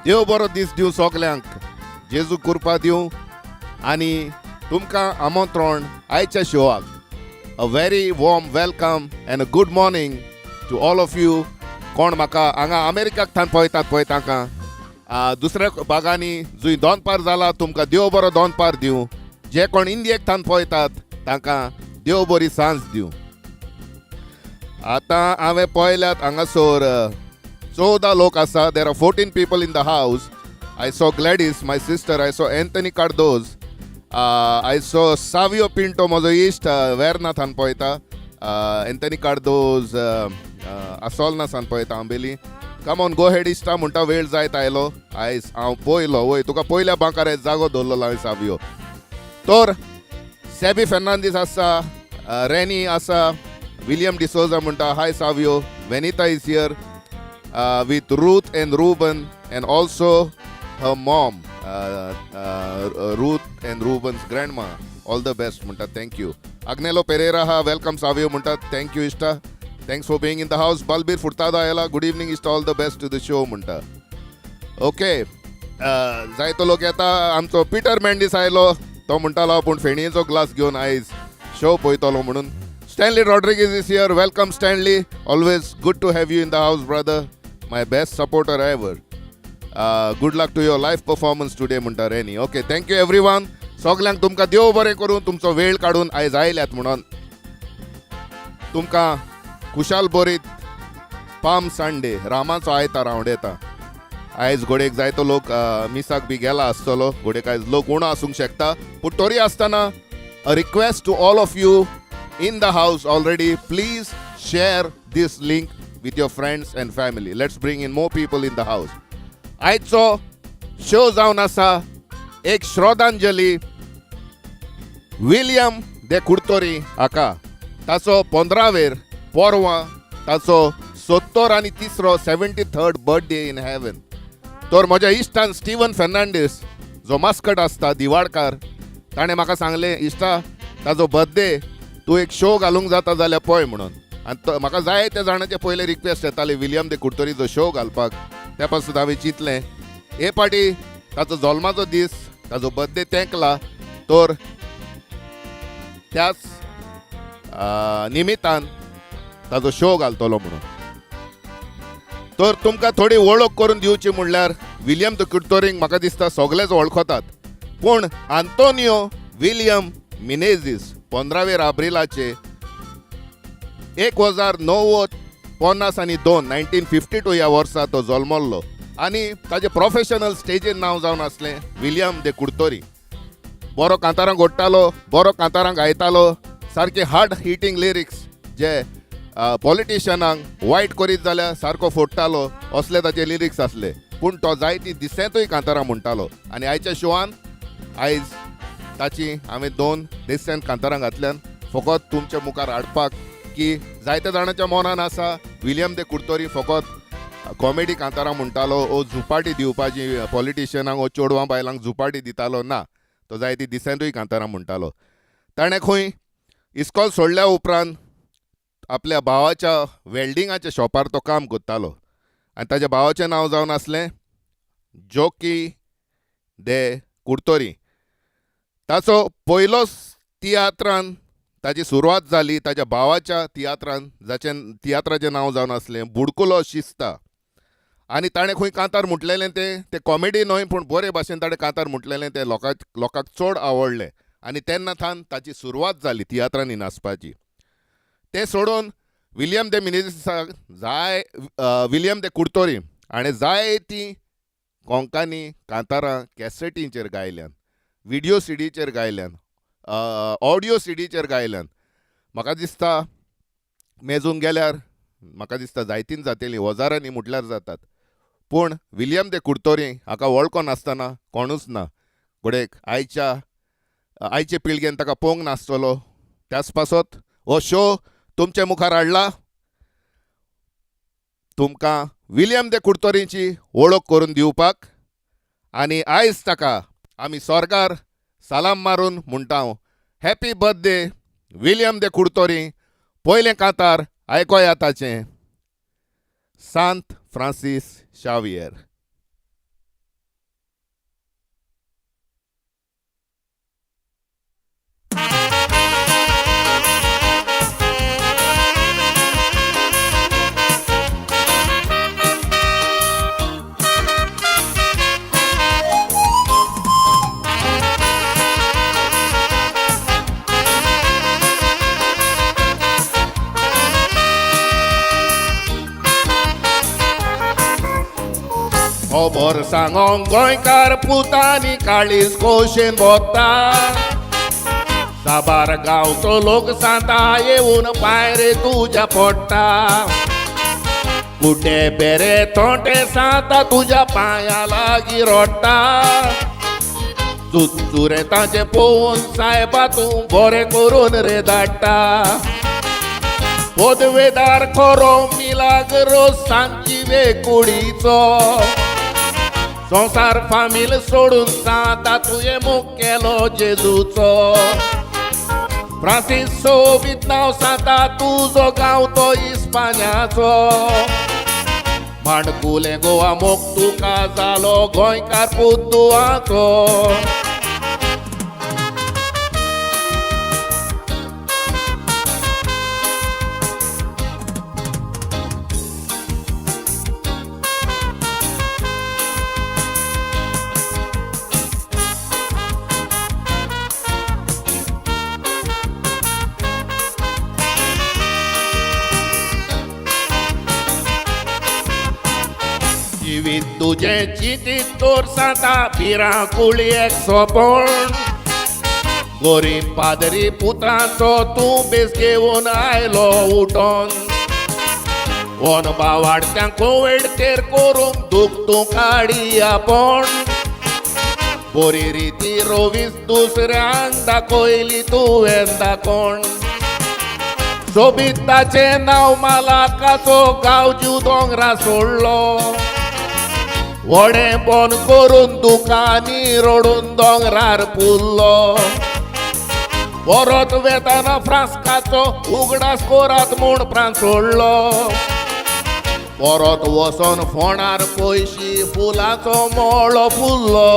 देव बरो दीस दिवं सगल्यांक, जेजू कृपा दिवं आनी तुमकां आमंत्रण आयच्या शोआक. A very warm welcome and a good morning to all of you. कोण म्हाका हांगा अमेरिकाक थावन पळयतात पळय, तांकां, दुसऱ्या भागांनी जंय दोनपार जाला, तुमकां देव बरो दोनपार दिवं. जे कोण इंडियेक थावन पळयतात, तांकां देव बरी सांज दिवं. आतां हांवें पळयल्यात हांगासर 14 लोक आसा. There are 14 people in the house. I saw Gladys, my sister. I saw Anthony Cardoz. I saw Savio Pinto, म्हजो इश्ट, वेर्ना थान पळयता. एंथनी कार्दोज असोलना सान पळयता Ambelim. Come on, go ahead इश्टा म्हणटा. वेळ जायत आयलो आयज. हांव पयलो वय तुका पयल्या बांकार आयज जागो दवरलो हांवें सावियो. तर सेबी फेर्नांदीस आसा, रेनी आसा, विलियम डिसोजा म्हणटा, "Hi Savio." Venita is here with Ruth and Ruben and also her mom, Ruth and Ruben's grandma. All the best म्हणटा, thank you. Agnelo Pereira हा, "Welcome Savio" म्हणटा. Thank you इश्टा, thanks for being in the house. Balbir Furtado आयला, "Good evening इश्टा, all the best to the show" म्हणटा. Okay, जायतो लोक येता. आमचो पिटर मेंडीस आयलो, तो म्हणटालो आपूण फेणयेचो ग्लास घेवन आयज शो पळयतलो म्हणून. Stanley Rodrigues is here. Welcome, Stanley. Always good to have you in the house, brother. My best supporter ever. "Good luck to your live performance today" म्हणटा रेनी. Okay, thank you everyone. सगल्यांक तुमकां देव बरें करूं. तुमचो वेळ काडून आयज आयल्यात म्हणून तुमकां खुशाल बरीत पाम संडे, रामाचो आयतार आंवडेता. आयज घोडेक जायतो लोक मिसाक बी गेला आसतलो. घोडेक आयज लोक उणो आसूंक शकता, पूण तरी आसतना a request to all of you in the house already, please share this link with your friends and family. Let's bring in more people in the house. आयचो शो जावन आसा एक श्रद्धांजली विलियम दे कुडतोरी हाका. ताचो 15वेर पोरवां ताचो 73रो, 73rd birthday in heaven. तर म्हज्या इश्टान स्टिवन फेर्नांडीस, जो मास्कट आसता दिवाडकार, ताणें म्हाका सांगलें, इश्टा, ताजो बर्थडे, तूं एक शो घालूंक जाता जाल्यार पळय म्हणून. आनी तो म्हाका जाय त्या जाणाचे पयले रिक्वेस्ट येताले विलियम दे कुडतोरीचो शो घालपाक. त्या पासून हांवें चिंतलें, हे पाटी ताचो जल्माचो दीस, ताजो बर्थडे तेंकला, तर त्याच निमितान ताजो शो घालतलो म्हणून. तर तुमकां थोडी वळख करून दिवची म्हणल्यार, विलियम the कुडतोरींक म्हाका दिसता सगळेच वळखतात, पूण आंतोनियो विलियम मिनेझीस 15वेर आब्रिलाचे 1952, 1952 ह्या वर्सा तो जल्मल्लो आनी ताजें प्रोफेशनल स्टेजीर नांव जावन आसलें विलियम दे कुडतोरी. बरो कांतारां घोडटालो, बरो कांतारां गायतालो. सारके हार्ड हिटींग लिरिक्स, जे पॉलिटिशियनांक वायट करीत जाल्यार सारको फोडटालो, असले ताचे लिरिक्स आसले. पूण तो जायती दिसेंतूय कांतारां म्हणटालो आनी आयच्या शोआन आयज ताची हांवें दोन देसेंत कांतारां घातल्यान, फकत तुमच्या मुखार हाडपाक की जायत्या जाणांच्या मनान आसा, विलियम दे कुडतोरी फकत कॉमेडी कांतारां म्हणटालो ओ झुपाटी दिवपाची पॉलिटिशियनांक ओ चेडवां बायलांक झुपाटी दितालो. ना, तो जायती दिसेंतूय कांतारां म्हणटालो. ताणें खंय इस्कॉल सोडल्या उपरांत आपल्या भावाच्या वेल्डिंगाच्या शॉपार तो काम करतालो आनी ताच्या भावाचें नांव जावन आसलें जोकी दे कुडतोरी. ताचो पयलोच तियात्रान ताची सुरवात जाली ताच्या भावाच्या तियात्रान, जाचें तियात्राचें नांव जावन आसलें बुडकुलो शिस्ता. आनी ताणें खंय कांतार म्हटलेलें तें तें कॉमेडी न्हय, पूण बरे भाशेन ताणें कांतार म्हटलेलें, तें लोकांक चड आवडलें आनी तेन्ना थावन ताची सुरवात जाली तियात्रांनी नाचपाची. तें सोडून विलियम दे मिनेझीसाक जाय विलियम दे कुडतोरी हाणें जायतीं कोंकणी कांतारां कॅसेटींचेर गायल्यान, विडियो सिडीचेर गायल्यान, ऑडियो सिडीचेर गायल्यान. म्हाका दिसता मेजूंक गेल्यार म्हाका दिसता जायतीन जातली, हजारांनी म्हटल्यार जातात. पूण विलियम दे कुडतोरी हाका वळखो नासतना कोणूच ना. घडयेक आयचे पिळगेन ताका पळोवंक नासतलो. त्याच पासत हो शो तुमचे मुखार हाडला, तुमकां विलियम दे कुडतोरीची वळख करून दिवपाक. आनी आयज ताका आमी स्वर्गार सलाम मारून म्हणटा, हॅपी बर्थडे विलियम दे कुडतोरी. पयलें कांतार आयकोया ताचें, सांत फ्रांसीस शावियर. खबर सांगोंक गोंयकार पुतांनी काळीज खोशेन भोत्ता. साबार गांवचो लोक सांता येवन पांय रे तुज्या पडटा. कुटे बेरे तोंटे सांता तुज्या पांया लागीं रोडटा. चुचुरे तांचे पळोवन सायबा तूं बरें करून रे धाडटा. पदवेदार खरो मिलाग्रो सांची वे कुडीचो. संवसार फामील सोडून सांता तुवें मोग केलो जेजूचो. फ्रांसीस सोबीत नांव सांता तुजो गांव तो इस्पान्याचो. माणकुलें गोवा मोग तुका जालो गोंयकार पुतुआचो. जिवीत तुजें चिंतीत तर सांता भिरांकूळ एक सोंपण. गरीब पादरी पुतांचो तूं बेस घेवन आयलो उठोन. वन बावाडत्यांक कोविड तेर करूंक दूख तूं काडी आपूण. बरी रिती रोवीस दुसऱ्यांक दाखयली तुवें दाखोवन. सोबीत ताचें नांव मालाकाचो गांव जीव दोंगरा सोडलो. व्हडें बंद करून दुकांनी रडून दोंगरार पुरलो. परत वेताना फ्रांस्काचो उगडास करात म्हूण प्राण सोडलो. परत वचोन फोंडार पयशी फुलांचो मळो फुल्लो.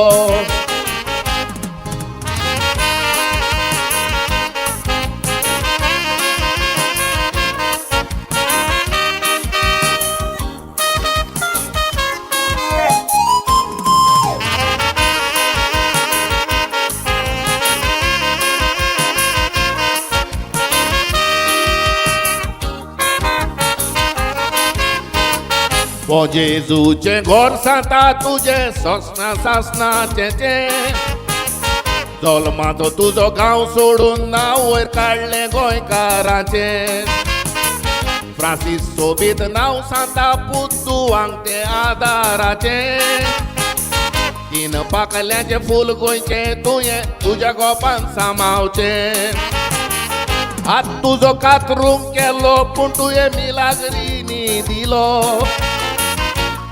हो जेजूचें घर सांता तुजें सोसना सासनाचें तें. जल्माचो तुजो गांव सोडून नांव वयर काडलें गोंयकाराचें. फ्रांसीस सोबीत नांव सांता पुतुआंक तें आदाराचें. तीन पाकल्यांचें फूल गोंयचें तुवें तुज्या गोपान सांबाळचें. हात तुजो कातरूंक केलो पूण तुवें मिलाग्रीनी दिलो.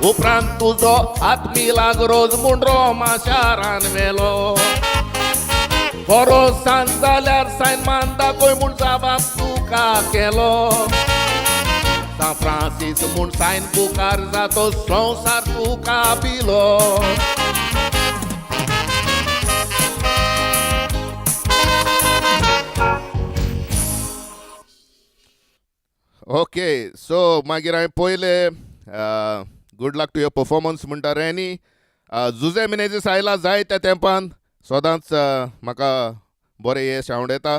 उपरांत तुजो हात मिलाग्रोज म्हूण रोमा शारान व्हेलो. बरो सांज जाल्यार सायन मान दाखय म्हूण जाबाब तुका केलो. सांत फ्रांसीस म्हूण सायन पुकार जातो संवसार तुका पिलो. ओके, सो मागीर हांवें पयलें good luck to your performance म्हणटा रेनी. जुजे मिनेजीस आयला जाय त्या तेंपान सदांच म्हाका बरें येश आवडटा.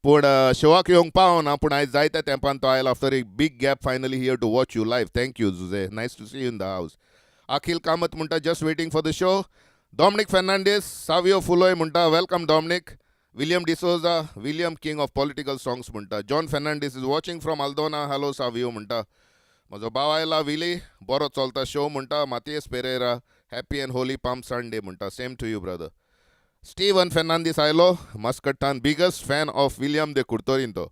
पूण शोवाक येवंक पावना, पूण आयज जाय त्या तेंपान तो आयला after a big gap finally here to watch you live. Thank you Jose, nice to see you in the house. Akhil Kamat म्हणटा just waiting for the show. Dominic Fernandes, Savio Fuloy म्हणटा welcome Dominic. William D'Souza, William king of political songs म्हणटा. John Fernandes is watching from Aldona, hello Savio म्हणटा. म्हजो भाव आयला Willie, बरो चलता show म्हणटा. Mathias Pereira, happy and holy Palm Sunday म्हणटा. Same to you brother. Steven Fernandes आयलो मस्कट्टान, biggest fan of William de Curtorim तो,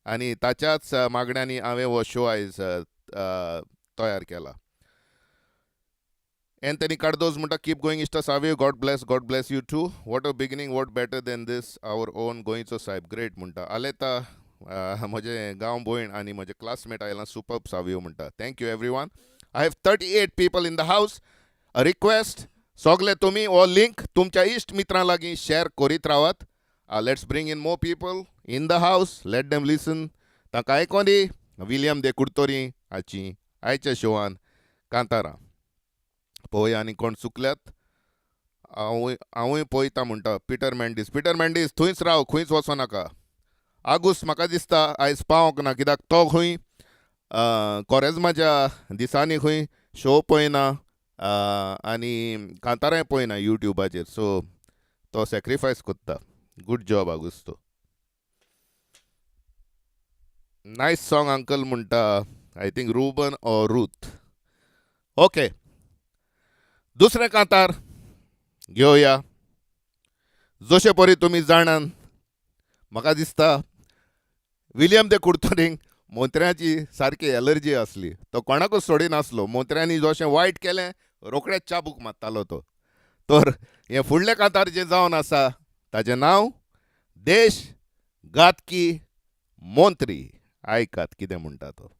आनी ताच्याच मागण्यांनी हांवें हो शो आयज तयार केला. एन्थनी कार्दोज म्हणटा कीप गोईंग इश्टा Savio, God bless, God bless you too. What a beginning, what better than this, our own गोंयचो सायब ग्रेट म्हणटा. आलेता म्हजें गांव भयण आनी म्हजे क्लासमेट आयला, सुपर्ब सावियो म्हणटा. Thank you everyone. I have 38 people in the house. Request सगळे तुमी हो लिंक तुमच्या इश्ट मित्रां लागीं शॅर करीत रावात. Let's bring in more people in the house, let them listen. तांकां आयकों दी विलियम दे कुडतोरी हाची आयच्या शोवान कांतारां. पळोवया आनी कोण चुकल्यात. हांवूय पळयता म्हणटा पिटर मेंडीस. पिटर मेंडीस थंयच राव, खंयच वचो नाका. आगूस म्हाका दिसता आयज पावंक ना, कित्याक तो खंय कोरेज्माच्या दिसांनी खंय शो पळयना. आनी कांतारांय पळयना युट्यूबाचेर, सो तो सॅक्रिफायस कोत्ता. Good job Augusto. Nice song uncle म्हणटा I think Ruben or Ruth. Okay, दुसरें कांतार घेवया. जशे परी तुमी जाणान, म्हाका दिसता विलियम दे कुडतरींक मोत्र्याची सारकी एलर्जी आसली. तो कोणाकूच सोडिनासलो. मोत्र्यांनी जशें वायट केलें रोखडेच चाबूक मारतालो तो. तर हें फुडलें कांतार जें जावन आसा ताजें नांव देश घातकी मंत्री. आयकात कितें म्हणटा तो.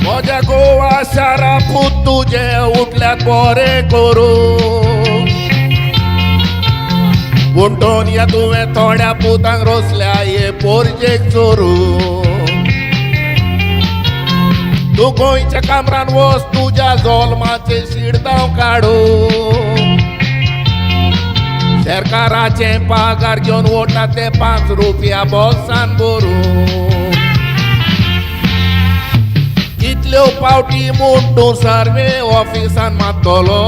म्हज्या गोवा शारा पूत तुजे उठल्यात बरें करूं, पूण या तुवें थोड्या पुतांक रोसल्या हे पोरजेक चोरू. तूं गोंयच्या कामरान वच तुज्या जोल्माचे शिडदांव काडू, सरकाराचें पगार घेवन वोटा ते 5 रुपया बोल्सान भरू. कितल्यो पावटी म्हूण तूं सर्वे ऑफिसान मारतलो,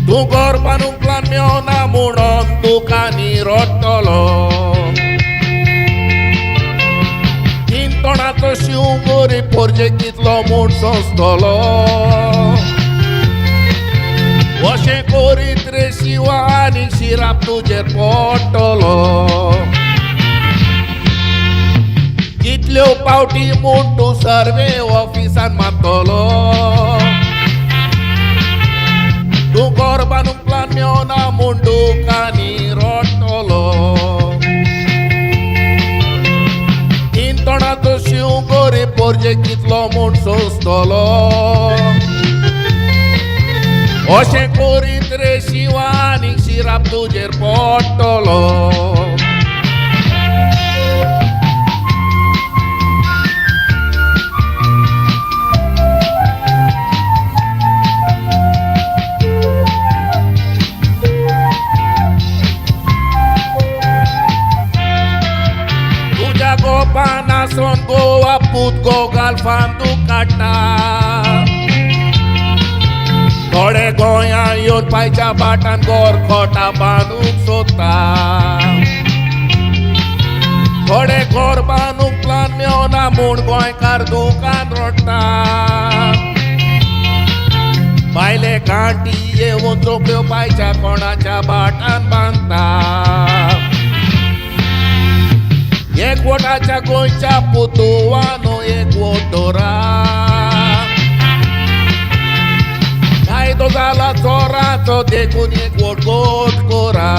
तूं घर बांदूंक प्लान मेवना म्हणून दुकानी रडटलो. तीन तोंडाचो शींव गरीब पोरजे कितलो म्हूण सोंसतलो, अशें करीत रे शिवा आनी शिराप तुजेर पडटलो. कितल्यो पावटी म्हूण तूं सर्वे ऑफिसान मारतलो, तूं घर बांदूंक प्लान मेवना म्हूण दुकानी रडटलो. तीन तोंडाचो शींव गरीब पोरजे कितलो म्हूण सोंसतलो, अशें करीत रे शिवा आनी शिराप तुजेर पडटलो. तुज्या गोपान आसोन गोवा पूत गोगाल फांदू काडटा, थोडे गोंया येवन पांयच्या बाटान गोर खोटा बांदूंक सोदता, थोडे घर बांदूंक प्लान मेवना म्हूण गोंयकार दुकान रडटा. बायले गांठी येवन झोपड्यो पांयच्या कोणाच्या बाटान बांदता, एक वोटाच्या गोंयच्या पुतुवानो एक वोट दवरा. कायदो जाला चोराचो देखून एक वोट गोट कोरा,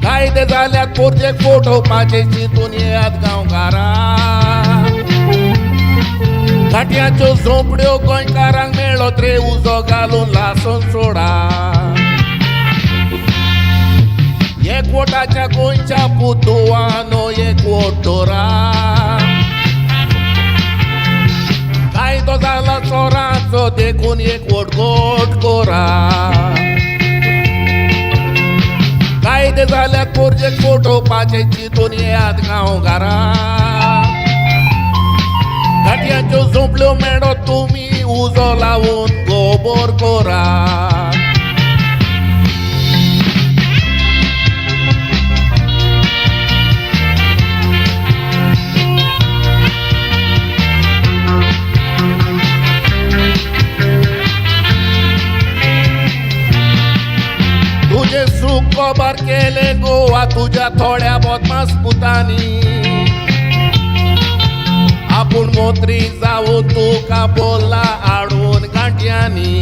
कायदे जाल्यार पोरजेक फटोवपाचें चिंतून येयात गांवकारा. घाटयांच्यो झोंपड्यो गोंयकारांक मेळत रे उजो घालून लासून सोडा. एक वोटाच्या गोंयच्या पुतुवानो एक वोट दवरा, कायदो जाला चोराचो देखून एक वोट गोट कोरा. कायदे जाल्यार पोरजेक फटोवपाचें चिंतून येयात गांवकारा. घाटयांच्यो झोंपल्यो मेळत तुमी उजो लावन गोबोर कोरा. तुजें सूख कबर केलें गोवा तुज्या थोड्या बदमास पुतांनी, आपूण मोत्री जावन तुका बोल्ला हाडून गांठयांनी.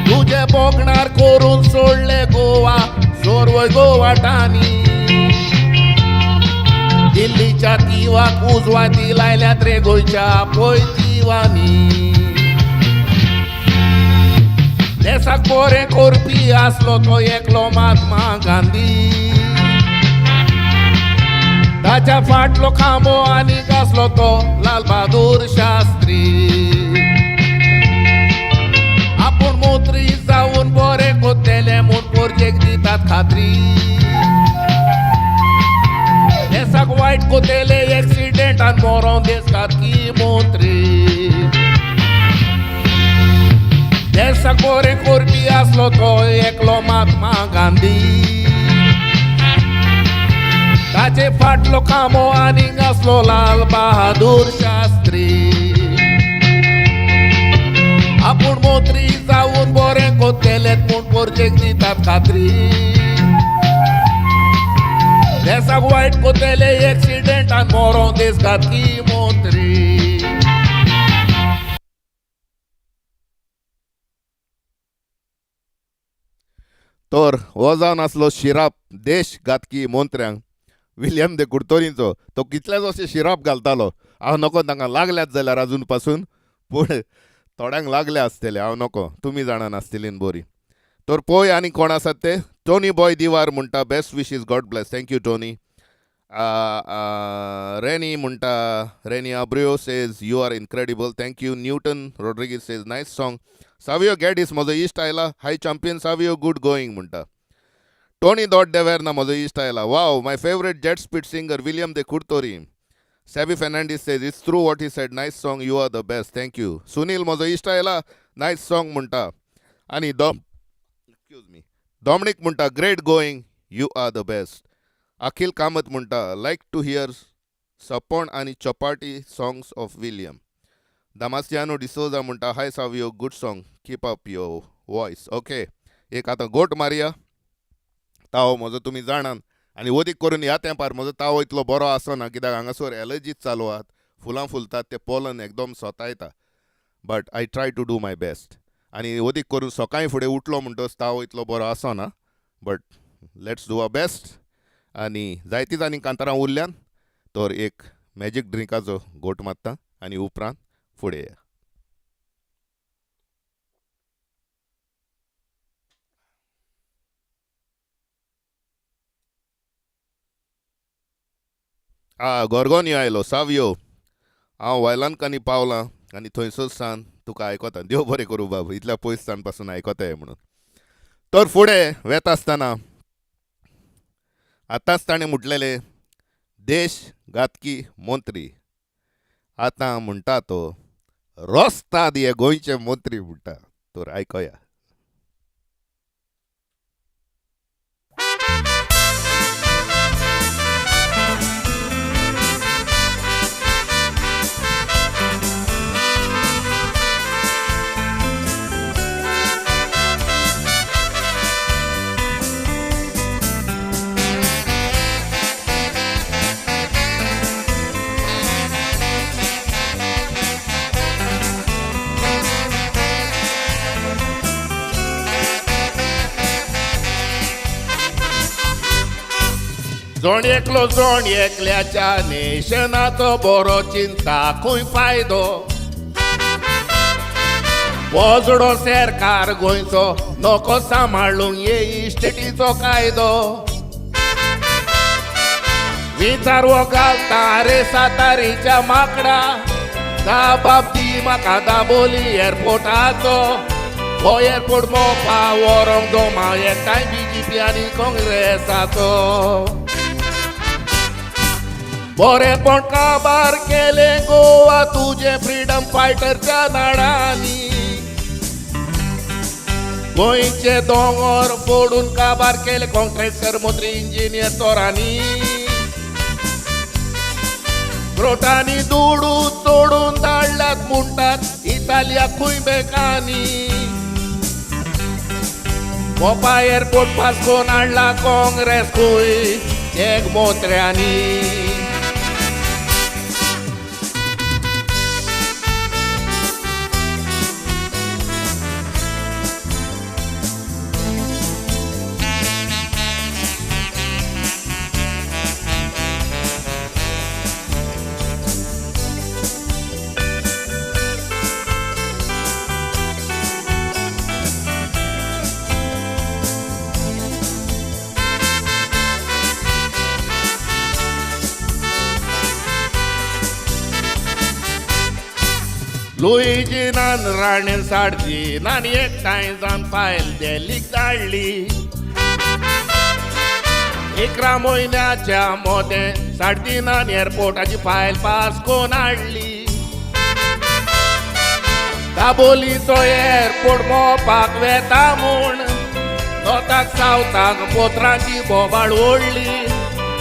तुजे बोगणार करून सोडले गोवा सोरवय गोवाटांनी, दिल्लीच्या तिवाक उजवाती लायल्यात रे गोंयच्या पयतिवांनी. देसाक बरें करपी आसलो तो एकलो महात्मा गांधी, ताच्या फाटलो खांबो आनी आसलो तो लाल बहादूर शास्त्री. आपूण मोत्री जावन बरें कोत्तेले म्हूण पोरजेक दितात खात्री. देसाक वायट कोतेले एक्सिडेंटान मोरोन देसघातकी मंत्री. देसाक बरें करपी आसलो तो एकलो महात्मा गांधी. ताचे फाटलो खांबो आनीक आसलो लाल बहादूर शास्त्री. आपूण मोत्री जावन बरें कोत्तेलेत म्हूण पोरजेक दितात खात्री. देसाक वायट कोतेले एक्सिडेंटान मोरोन देसघातकी मंत्री. तर हो जावन आसलो शिराप देश घातकी मंत्र्यांक विलियम दे कुडतोरीचो. तो कितलेच अशे शिराप घालतालो. हांव नको तांकां लागल्यात जाल्यार अजून पासून, पूण थोड्यांक लागले आसतले, हांव नको, तुमी जाणा नासतली बरी. तर पळय आनी कोण आसात ते. टोनी बॉय दिवार म्हणटा best wishes, God bless, thank you Tony. Renny म्हणटा, Renny Abreu says you are incredible, thank you. Newton Rodrigues says nice song. Savio Geddes म्हजो इश्ट आयला, hi champion Savio, good going म्हणटा. टोनी डॉट देवेर्ना म्हजो इश्ट आयला, wow my favourite jet speed singer William de Curtorim. Sabi Fernandes says it's true what he said, nice song, you are the best, thank you. Sunil म्हजो इश्ट आयला, nice song म्हणटा. आनी excuse me, Dominic म्हणटा great going, you are the best. Akhil Kamat म्हणटा लायक two here सपोण आनी chapati songs of William. Damasciano D'Souza म्हणटा hi Savio, good song, keep up your voice. Okay, एक आतां गोट मारया. तावो म्हजो तुमी जाणात, आनी वदीक करून ह्या तेंपार म्हजो तावो इतलो बरो आसना, कित्याक हांगासर एलर्जीच चालू आहात, फुलां फुलतात ते पोलन एकदम सोतायता. But I try to do my best. आनी वदीक करून सकाळीं फुडें उठलो म्हणटच तावो इतलो बरो आसना, but let's do our best. आनी जायतीच आनी कांतारां उरल्यान तर एक मॅजीक ड्रिंकाचो घोट मारता आनी उपरांत फुडें या. आ गोरगोनी आयलो सावयो, हांव वयलांकांनी पावलां आनी थंयसर सान तुका आयकता. देव बरें करूं बाबू, इतल्या पयस सान पासून आयकताय म्हणून. तर फुडें वेता आसतना आतांच ताणें म्हटलेलें देश घातकी मंत्री, आतां म्हणटा तो रोस्ताद हे गोंयचे मंत्री म्हणटा. तर आयकया. जोण एकलो जोण एकल्याच्या नेशनाचो बरो चिंता खंय फायदो, वजडो सरकार गोंयचो नको सांबाळूंक ये इस्टेटीचो कायदो. विचार वो घालता रे सातारीच्या माकडा, जाबाब दी म्हाका दाबोली एअरपोर्टाचो. हो एअरपोर्ट मोपा व्हरोंक दोमा एकठांय बीजेपी आनी काँग्रेसाचो. बरेपण काबार केलें गोवा तुजें फ्रिडम फायटरच्या नाडांनी, गोंयचे दोंगर फोडून काबार केले कॉन्ट्रॅक्टर मंत्री इंजिनियर चोरांनी. ग्रोटांनी दुडू चोडून धाडल्यात म्हणटात इतालिया खूंय बँकांनी. मोपा एअरपोर्ट पासकोन हाडला काँग्रेस खूंय चेक मोत्र्यांनी. लुईजिनान राणेन साडजिनान एकठांय जावन फायल दिल्लीक धाडली. 11 म्हयन्याच्या मोदें साडदिनान एअरपोर्टाची फायल पास कोन हाडली. दाबोलीचो एअरपोर्ट मोपाक वेता म्हूण नॉर्थाक सावथाक पोत्रांची बोबाळ ओडली.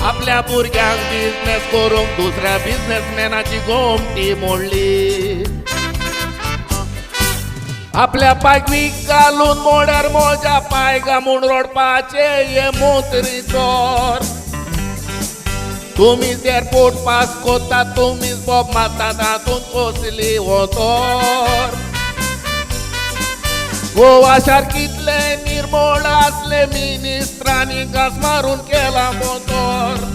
आपल्या भुरग्यांक बिजनेस करूंक दुसऱ्या बिजनेसमॅनाची गोमटी मोडली. आपल्या पायक वीक घालून मोड्यार मोज्या पाय गा म्हूण रडपाचे हे मोत्री चोर. तुमीच एअरपोर्ट पास कोता, तुमीच बोब मारता, तातूंत कसली वोतोर. गोवा शार कितले निर्मोळ आसले मिनिस्त्रांनी घास मारून केला मोतोर.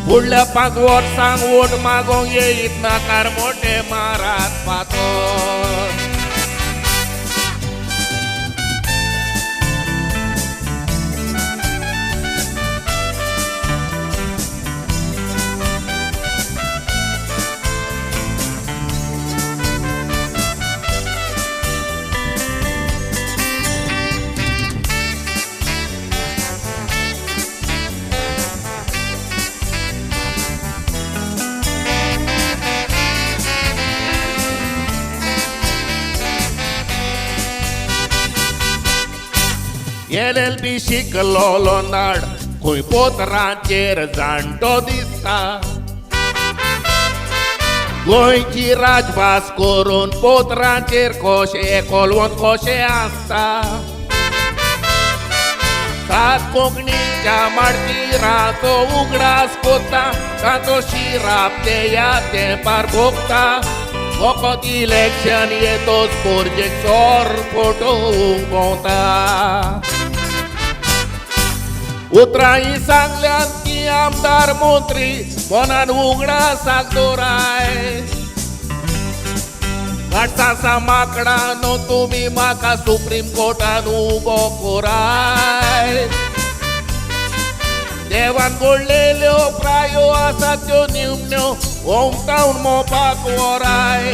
फुडल्या 5 वर्सांक वोट मागोंक येयत नाकार मोटे मारात फातोर. एल.एल.बी शिकलोलो नाड खंय पोत्रांचेर जाणटो दिसता. गोंयची राजभास करून पोत्रांचेर कशें कोलवोन कशें आसता. सात कोंकणीच्या माडतीराचो उगडास कोता, ताचो शिराप ते या तेंपार भोगता. फकत इलेक्शन येतोच पोरजेक चोर फोटो भोंवता. उतरां ही सांगल्यात ती आमदार मंत्री मनान उगडासाक दवराय. घाटसा माकडानो तुमी म्हाका सुप्रीम कोर्टान उबो कोराय. देवान घडलेल्यो प्रायो आसा त्यो निमण्यो होमटावन मोपाक वराय.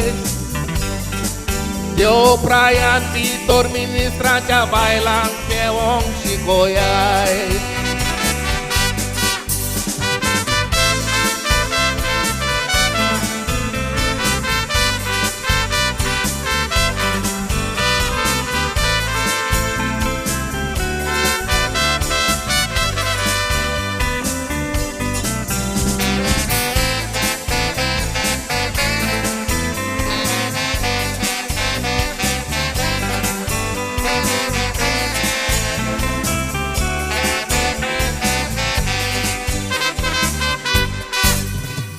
त्यो प्रायान भितर मिनिस्त्राच्या बायलांक पेवोंक शिकोयाय.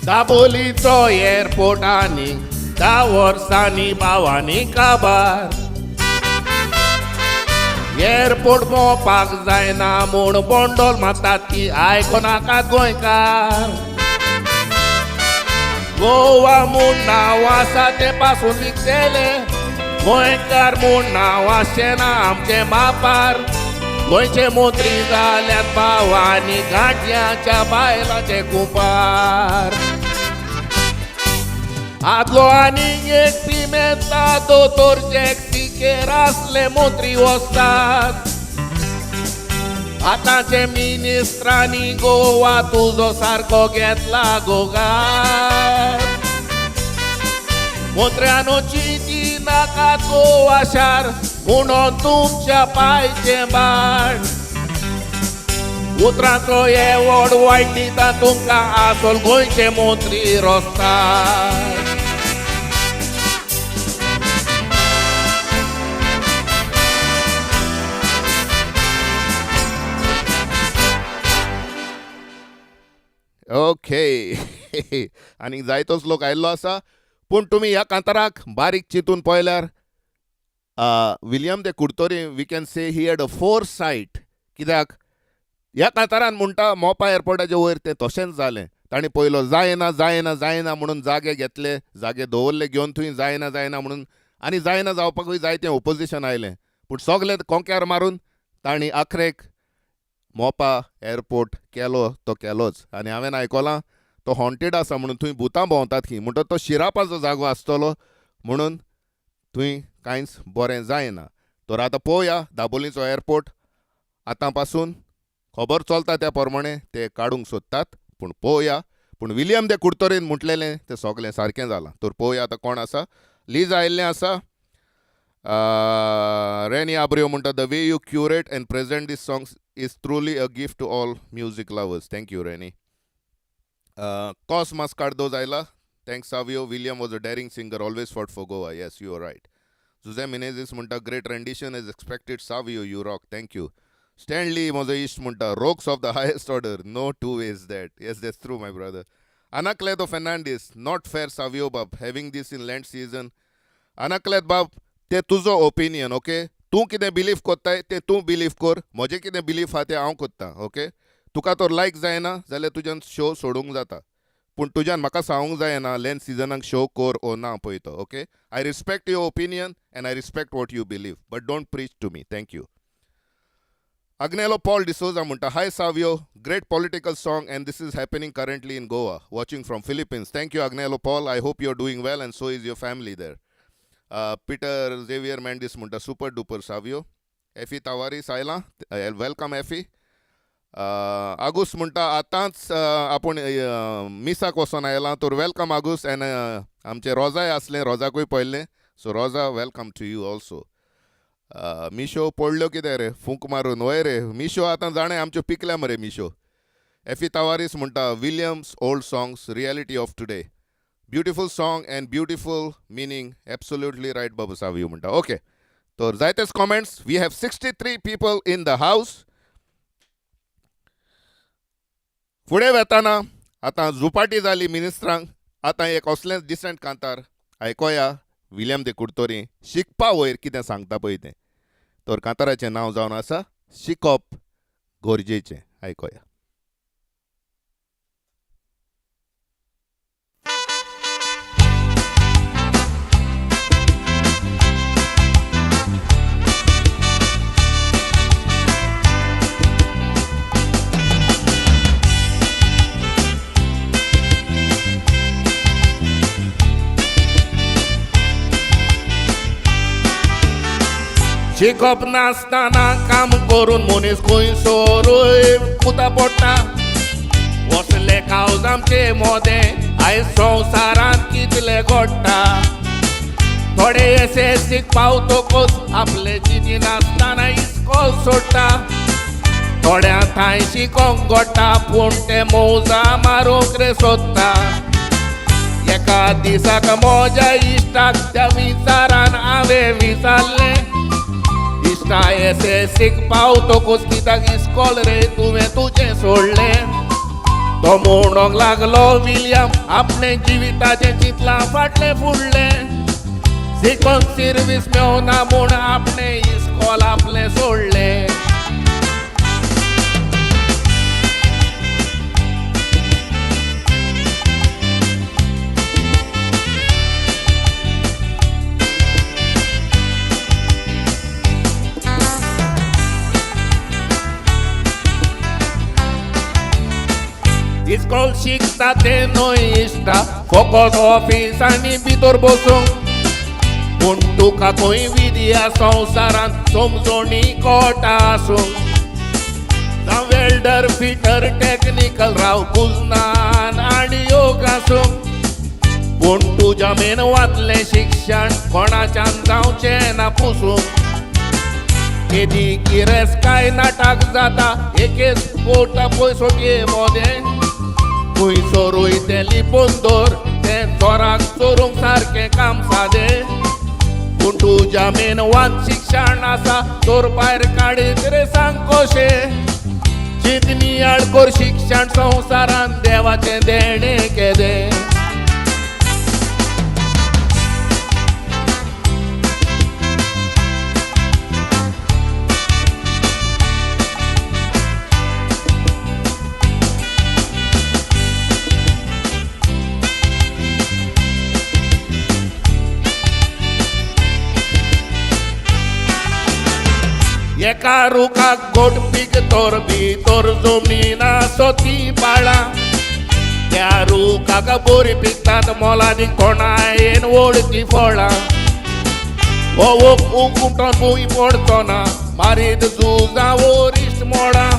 दाबोलीचो एअरपोर्ट आनी 10 वर्सांनी भावांनी काबार. एअरपोर्ट मोपाक जायना म्हूण बोंडोल मारतात ती आयकोनाकात गोंयकार. गोवा म्हूण नांव आसा तें पासून विकतले, गोंयकार म्हूण नांव आसचें ना आमचें मापार. गोंयचे मंत्री जाल्यात भावांनी गांठयांच्या बायलांचे कुपार. आदलो आनी एक पिमेंता दोतोर जॅक सिकेर आसले मंत्री वचतात. आतांचे मिनिस्त्रांनी गोवा तुजो सारको घेतला गोगार. मंत्र्यानो चिंती नाका गोवा शार म्हणून तुमच्या पायचें बाण. उतरांचो एवॉर्ड वायट दिता तुमकां आसल गोंयचे मंत्री रस्तार. ओके. आनी जायतोच लोक आयिल्लो आसा, पूण तुमी ह्या कांताराक बारीक चिंतून पळयल्यार William de Curtorim we can say he had a foresight. कित्याक ह्या कांतारान म्हणटा मोपा एअरपोर्टाचे वयर तें तशेंच जालें. तांणी पयलो जायना जायना जायना म्हणून जागे घेतले, जागे दवरले घेवन थंय जायना जायना म्हणून, आनी जायना जावपाकूय जायतें ओपोजिशन आयलें, पूण सगलें कोंक्यार मारून तांणी आखरेक मोपा एअरपोर्ट केलो तो केलोच. आनी हांवें आयकलां तो हॉन्टेड आसा म्हणून, थंय भुतां भोंवतात खंय, म्हणटच तो शिरापाचो जागो आसतलो म्हणून थंय कांयच बरें जायना. तर आतां पळोवया दाबोलीचो एअरपोर्ट आतां पासून खबर चलता त्या प्रमाणे ते काडूंक सोदतात, पूण पळोवया. पूण विलियम दे कुडतोरीन म्हटलेलें तें सगलें सारकें जालां. तर पळोवया आतां कोण आसा. लीज आयिल्लें आसा. रेनी आब्रियो म्हणटा, the way you curate and present these songs is truly a gift to all music lovers. Thank you Renny. Cosmas Cardozo आयला. Thanks Savio. William was a daring singer, always fought for Goa. Yes, you are right. Jose Menezes म्हणटा, great rendition is expected Savio, you rock. Thank you. Stanley म्हजो इश्ट म्हणटा, rocks of the highest order, no two ways that. Yes, that's true my brother. Anacleto Fernandes, not fair Savio बाब, having this in Lent season. Anaclet बाब, ते तुजो opinion, okay? तूं कितें believe कोत्ताय तें तूं बिलीव कर, म्हजें कितें बिलीफ आहा तें हांव कोत्तां, ओके? तुका तर लायक जायना जाल्यार तुज्यान शो सोडूंक जाता, पूण तुज्यान म्हाका सांगूंक जायना लेंट सिजनाक शो कर ओ ना पळय तो, okay? I respect your opinion and I respect what you believe, but don't preach to me. Thank you. Agnelo Paul D'Souza म्हणटा, hi Savio, great political song and this is happening currently in Goa, watching from Philippines. Thank you Agnelo Paul, I hope you are doing well and so is your family there. Peter Xavier Mendis म्हणटा, super duper Savio. एफी तावारीस आयला, welcome एफी. आगूस म्हणटा, आतांच आपूण मिसाक वचोन आयला, तर welcome आगूस. And आमचे रोजाय आसलें, रोजाकूय पळयलें, so Rosa welcome to you also. Meesho पडल्यो कितें रे फूंक मारून, वय रे मिशो आतां जाणें आमच्यो पिकल्या मरे मिशो. एफी तावारीस म्हणटा, William's old songs reality of today, beautiful song and beautiful meaning, absolutely right Babu Savio म्हणटा. ओके, तर जायतेच comments. We have 63 people in the house. फुडें वेताना आतां झुपाटी जाली मिनिस्ट्रांक, आतां एक असलेंच डिसंट कांतार आयकोया. विलियम दे कुडतोरी शिकपा वयर कितें सांगता पळय तें. तर कांताराचें नांव जावन आसा शिकप गरजेचें. आयकोया. शिकप नासतना काम करून मनीस खंयसरूय कुता पडटा. वसले कावज आमचे मोदें आयज संवसारांत कितले घडटा. थोडे एसएससीक पावतकूच आपले चिती नासतना इस्कोल सोडटा. थोड्या थंय शिकोंक घडटा पूण ते मौजा मारूंक रे सोदता. एका दिसाक म्हज्या इश्टाक त्या विचारान हांवें विचारलें, इश्टा एसएससीक पावतकूच कित्याक इस्कोल रे तुवें तुजें सोडलें? तो म्हणूंक लागलो, विलियम आपणें जिविताचें चिंतलां फाटलें फुडलें, शिकोन सिर्वीस मेवना म्हूण आपणें इस्कोल आपलें सोडलें. इस्कोल शिकता तें न्हय इश्टा, फकत ऑफिसांनी भितर बसूंक, पूण तुका खंय विद्या संवसारांत समजोणी कोटा आसूंक. जावं वेल्डर फिटर टॅक्निकल राव कुजनान आनी योग आसूंक, पूण तुज्या मेनवांतलें शिक्षण कोणाच्यान जावचें ना पुसूंक. केदी गिरेस काय नाटक जाता एकेच कोटा पयसो घे मोदें, खंयसरूय तें लिपून दवर तें चोराक चोरूंक सारकें काम सादें. पूण तुज्या मेनवांत शिक्षण आसा चोर भायर काडीत रे सांग कशें. चिंतनी आडकोर शिक्षण संवसारांत देवाचें देणें केदें. एका रुखाक गोड पीक तर भितर जमीन आसो ती पाळां, त्या रुखाक बोरी पिकतात मोलादीक कोणायेन वळखी फळां हो उकुमटोन भूंय पडचो ना मारीत झुजां वरिश्ट मोडां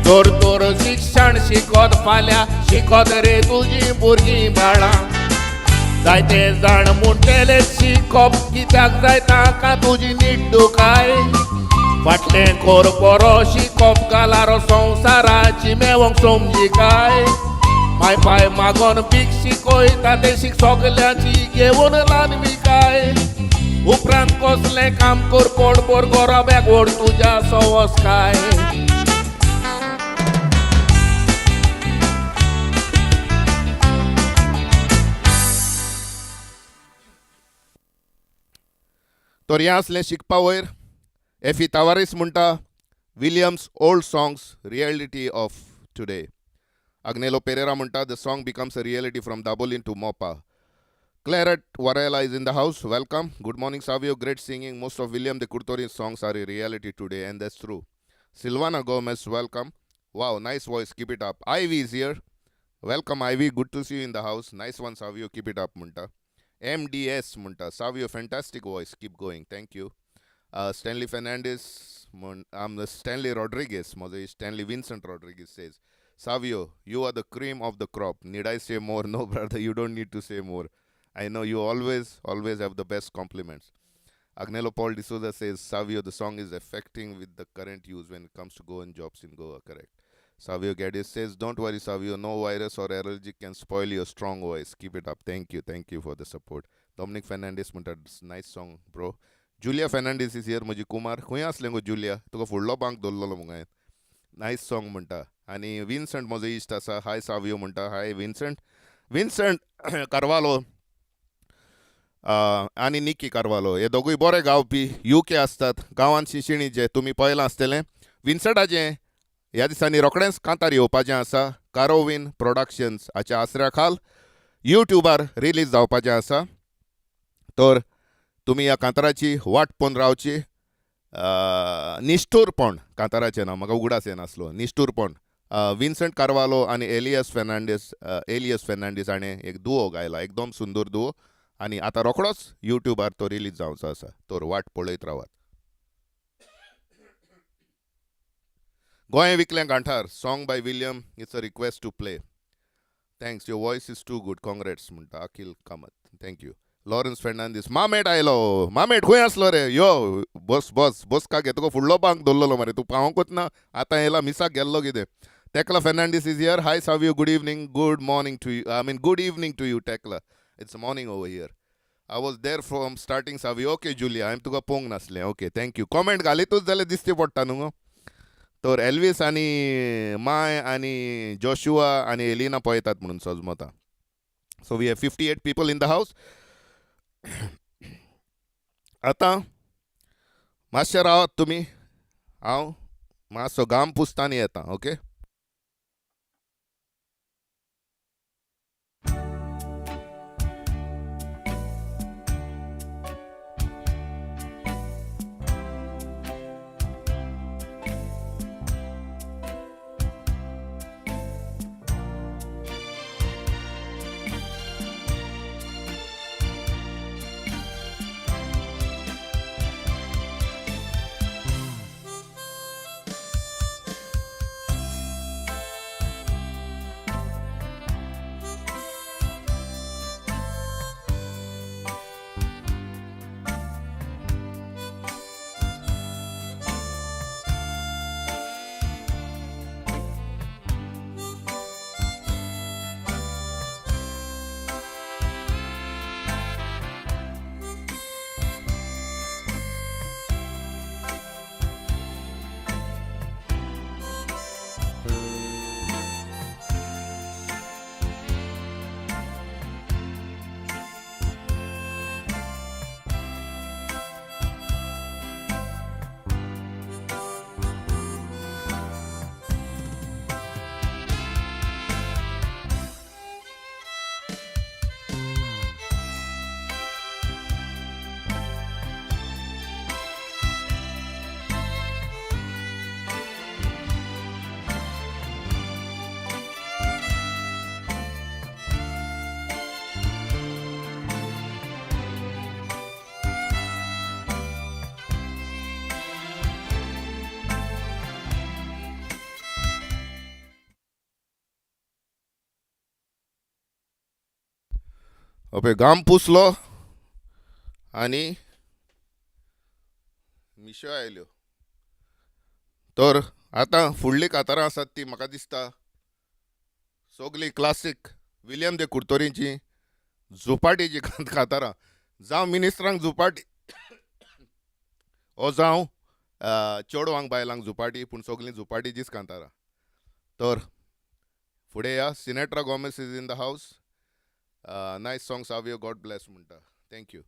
जोर तोर शिक्षण शिकत फाल्यां शिकत रे तुजी भुरगीं बाळां जायते जाण म्हणटले शिकप कित्याक जाय ताका तुजी नीट दुखाय फाटलें कोर बरो शिकप घालारो संवसाराची मेवोंक समजिकाय माय पाय मागोन पीक शिकयता तें शीक सगल्यांची घेवन ल्हानविकाय उपरांत कसलें काम कर पोटभर गोराब्याक व्हड तुज्या सवसकाय. तर हें आसलें शिकपा वयर. एफी तावारीस म्हणटा Williams old songs reality of today. Agnelo Pereira म्हणटा the song becomes a reality from Dabolim to Mopa. Claret Varela is in the house. Welcome. Good morning Savio. Great singing. Most of William de Curtorim songs are a reality today, and that's true. Silvana Gomez, welcome. Wow, nice voice. Keep it up. Ivy is here. Welcome, Ivy. Good to see you in the house. Nice one, Savio. Keep it up, Munta. MDS, Munta. Savio, fantastic voice. Keep going. Thank you. Stanley Fernandez, I'm the Stanley Rodriguez. Mother Stanley Vincent Rodriguez says, Savio, you are the cream of the crop. Need I say more? No, brother, you don't need to say more. I know you always, always have the best compliments. Agnelo Paul D'Souza says, Savio, the song is affecting with the current use when it comes to Goan jobs in Goa. Correct. Savio Gaddis says, don't worry, Savio, no virus or allergy can spoil your strong voice. Keep it up. Thank you. Thank you for the support. Dominic Fernandez म्हणटा, nice song, bro. Julia Fernandez is here, म्हजी कुमार. खंय आसलें गो जुलिया? तुका फुडलो बांक दवरलेलो मुगो हांवें. Nice song म्हणटा. आनी विन्संट म्हजो इश्ट आसा. हाय सावियो म्हणटा. हाय विन्संट. विन्संट कार्वालो आनी निकी कार्वालो हे दोगूय बरे गावपी, युके आसतात. गांवांत शिशिणीचे तुमी पळयलां आसतलें. विन्संटाचें ह्या दिसांनी रोखडेंच कांतार येवपाचें आसा. कारोवीन प्रोडक्शन्स हाच्या आसऱ्या खाल युट्यूबार रिलीज जावपाचें आसा. तर तुमी ह्या कांताराची वाट पळोवन रावची. निश्ठूरपण कांताराचें नांव, म्हाका उगडास येनासलो. निश्ठूरपण. विन्संट कार्वालो आनी एलियस फेर्नांडीस, एलियस फेर्नांडीस हाणें एक दुओ गायला, एकदम सुंदर दुओ. आनी आतां रोखडोच युट्यूबार तो रिलीज जावचो आसा. तर वाट पळयत रावात. गोंय विकलें गांठार song by William, it's a request to play. Thanks, your voice is too good. Congrats म्हणटा अखील Kamat. Thank you. Lawrence Fernandes, मामेट आयलो. मामेट खंय आसलो रे? यो बस बस बस का घे. तुका फुडलो बांक दवरलेलो मरे, तूं पावोंकूच ना. आतां येयला. मिसाक गेल्लो कितें? Tekla Fernandes is here. Hi Savio, good evening. Good morning to you. I mean, good evening to you, Tekla. It's morning over here. I was there from starting, Savio. Okay Julia, हांवें तुका पळोवंक नासलें. Okay, thank you. Comment घालीतूच जाल्यार दिसती पडटा न्हू गो. तर Elvis आनी माय आनी जोशुआ आनी एलिना पळयतात म्हणून सजमता. So we have 58 people in the house. आतां मातशें रावात तुमी, हांव मातसो घाम पुसता आनी येता. ओके. पळय घाम पुसलो आनी मिश्यो आयल्यो. तर आतां फुडलीं कातारां आसात ती म्हाका दिसता सगलीं क्लासीक विलियम दे कुडतोरीची झुपाटीची कातारां. जावं मिनिस्ट्रांक झुपाटी ओ जावं चेडवांक बायलांक झुपाटी, पूण सगलीं झुपाटीचीच कांतारां. तर फुडें या. Sinetra Gomes is in the house. Nice song Savio, God bless म्हणटा. Thank you.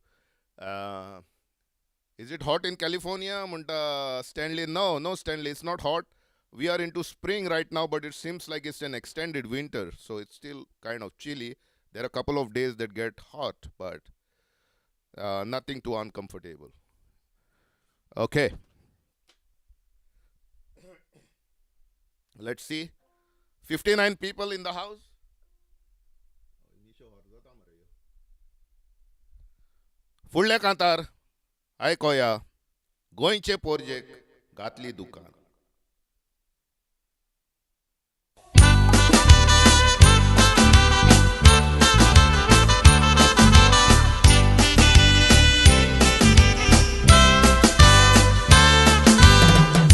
Is it hot in California म्हणटा Stanley. No no Stanley, it's not hot. We are into spring right now, but it seems like it's an extended winter, so it's still kind of chilly. There are couple of days that get hot, but nothing too uncomfortable. Okay, let's see. 59 people in the house. फुडल्या कांतार आयकोया. गोंयचे पोरजेक घातली दुकान.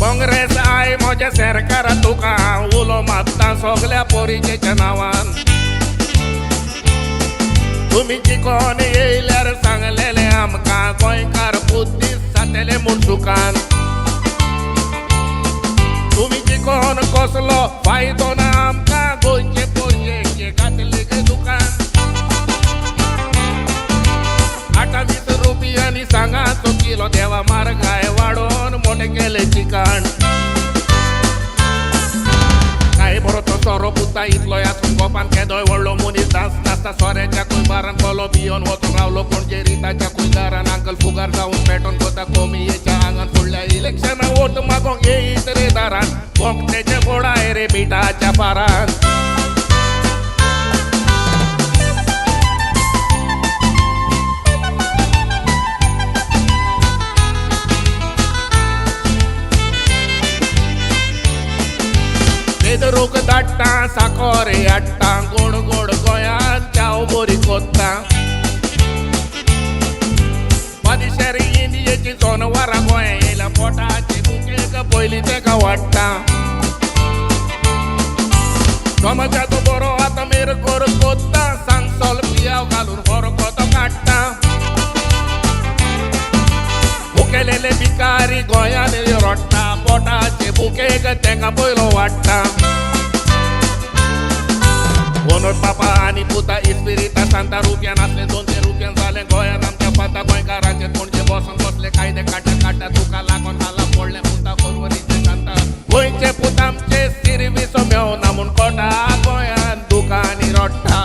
Congress I म्हज्या सरकारा तुका उलो मारता सगल्या पोरिजेच्या नांवान. तुमी चिकोन येयल्यार सांगलेलें आमकां गोंयकार बुद्दी जातले म्हूण सुखान. तुमी चिकोन कसलो फायदो ना आमकां गोंयचे पोरजेक घातले गे दुकान. 28 रुपयांनी सांगाचो किलो देवा मारगाय वाडोवन मोटें केलें चिकन. काय बरो तो सोरो पुता इतलो आसून गोपान केदोय व्हडलो मनीस दास नासता सोऱ्याच्या कुंबारान कोलो बियोन वचून रावलो पणजे रिताच्या कुंदारान. अंकल फुगार जावन पेटोन कोता कोमियेच्या आंगान. फुडल्या इलेक्शनाक वोट मागोंक येयत रे दारान, बोकटेचे फोडाय रे मिठाच्या फारान. पेदरूक धाडटा साकोर हाडटा गोड गोड गोंयान च्याव बरी कोत्ता. पादिशेर इंडियेची जनवरां गोंया येयल्या पोटाची भुकेक पयलीं तेका वाडटा. समाजाचो बरो आतां मेर कर कोत्ता, सांगसोल पियाव घालून होरको तो काडटा. भुकेलेले भिकारी गोंयान रडटा, पोटाचे भुकेक तेका पयलो वाडटा. ओनर पापा आनी पुता इस्पिरिता सांता रुपयान आसले 200 रुपयान जालें गोंयान आमच्या फाता. गोंयकारांचे पणजे बसून बसले कायदे काडटा काडटा तुका लागोन हाला पडलें पुता परवरीचे सांता. गोंयचे पूत आमचे सिरवीसो मेवना म्हूण कोटा गोंयान दुकानी रडटा.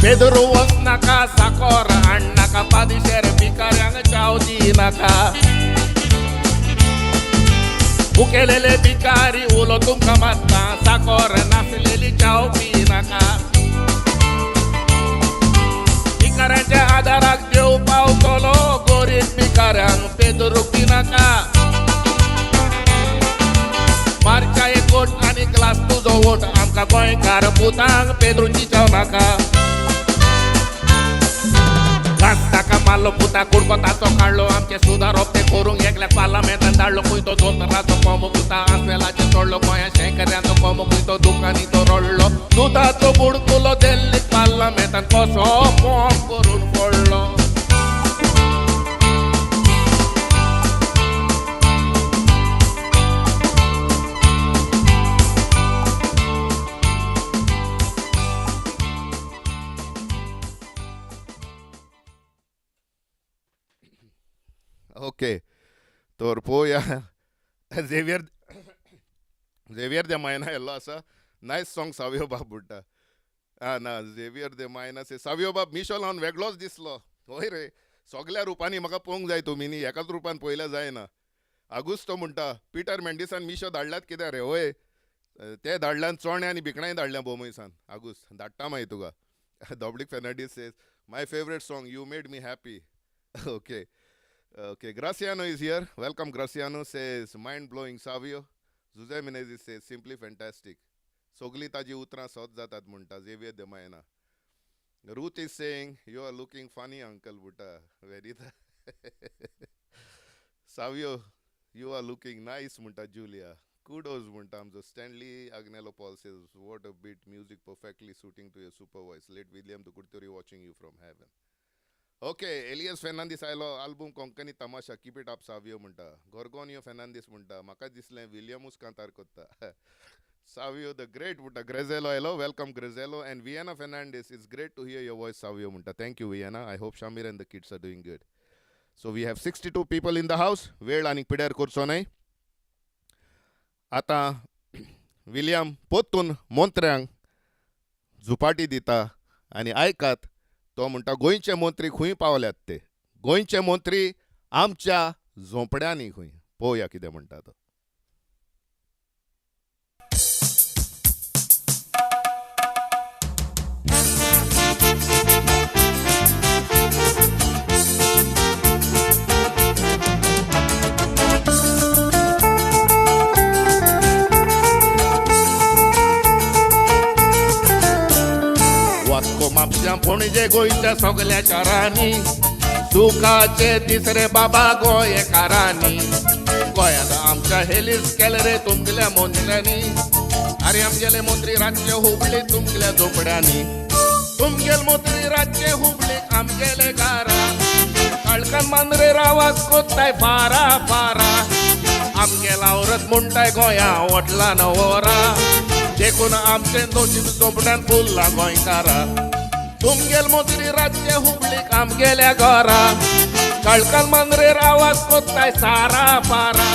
पेदरू वचनाका साकोर हाडनाका पादिशेर भिकाऱ्यांक च्याव दिनाका. भुकेलेले भिकारी उलो तुमकां मारता, साकोर नासलेली च्याव पिनाका. भिकाऱ्यांच्या आदाराक देव पावतलो, गरीब भिकाऱ्यांक पेदरू पिनाका. मारच्या एक गोट आनी ग्लास तुजो वोट, आमकां गोंयकार पुतांक पेदरूची च्याव नाका. घास ताका मारलो पुता कुडको ताचो काडलो, आमचें सुदारप तें करूंक एकल्याक पार्लमेंतान धाडलो. खंय तो दोतोराचो कोमो पुता आस्वेलाचेर चडलो, गोंया शेंकऱ्यांचो कोमो खंय तो दुकानी तो रडलो. दुदाचो बुडकुलो दिल्लीक पार्लमेंतान कसो पंप करून पडलो. ओके, तर पोवया. झेवियर झेवियर दे मायना येल्लो आसा. नायस सॉंग सावियो बाब म्हणटा. आं ना, झेवियर दे मायना से सावियो बाब मिशो लावन वेगळोच दिसलो. हय रे, सगल्या रुपांनी म्हाका पळोवंक जाय तुमी न्ही, एकाच रुपान पळयल्यार जायना. आगुस्तो म्हणटा पिटर मेंडिसान मिशो धाडल्यात कित्याक रे? हय, ते धाडल्यान चणे आनी भिकणांय धाडल्या बोमयसान. आगुस्त धाडटा मागीर तुका. Dominic Fernandes says my favourite song you made me happy. Okay okay, Graciano is here. Welcome Graciano. Says mind blowing Savio. Jose Menezes says simply fantastic. सगलीं ताजी उतरां सत जातात म्हणटा Xavier D'Mayena. Ruth is saying you are looking funny uncle बुटा very. Savio you are looking nice म्हणटा जुलिया. Kudos म्हणटा आमचो Stanley Agnelo Paul. Says what a beat, music perfectly suiting to your super voice. Late William de Curtorim watching you from heaven. Okay, Elias Fernandes आयलो. Album Konkani Tamasha, keep it up Savio म्हणटा. गोर्गोनियो फेर्नांदीस म्हणटा म्हाका दिसलें विलियमूच कांतार कोत्ता. Savio the great म्हणटा. ग्रेझेलो आयलो, welcome Grezelo. And Vienna Fernandes, it's great to hear your voice Savio म्हणटा. Thank you Vienna. I hope Shamir and the kids are doing good. So we have 62 people in the house. वेळ आनीक पिड्यार करचो न्हय. आतां William पोत्तून मंत्र्यांक झुपाटी दिता आनी आयकात. तो म्हणटा गोंयचे मंत्री खंय पावल्यात ते, गोंयचे मंत्री आमच्या झोंपड्यांनी खंय. पळोवया कितें म्हणटा तो. वास्को म्हापश्यां पणजे गोंयच्या सगल्या शारांनी सुखाचे दीस रे बाबा गोंयकारांनी. गोंयांत आमच्या हेलीस केले रे तुमगेल्या मंत्र्यांनी. आरे आमगेले मंत्री रातचे हुबळी तुमगेल्या झोपड्यांनी. तुमगेले मंत्री रातचे हुबळी आमगेले घरा. काळखान मांद्रे आवाज कोत्ताय फारा फारा. आमगेला औरत म्हणटाय गोंया वटला नवरा. देखून आमचें नशीब झोपड्यान फुल्लां गोंयकारा. तुमगेल मंत्री रातचे हुबळीक आमगेल्या घरा. काळखान मांद्रेर आवाज कोत्ताय सारा फारा.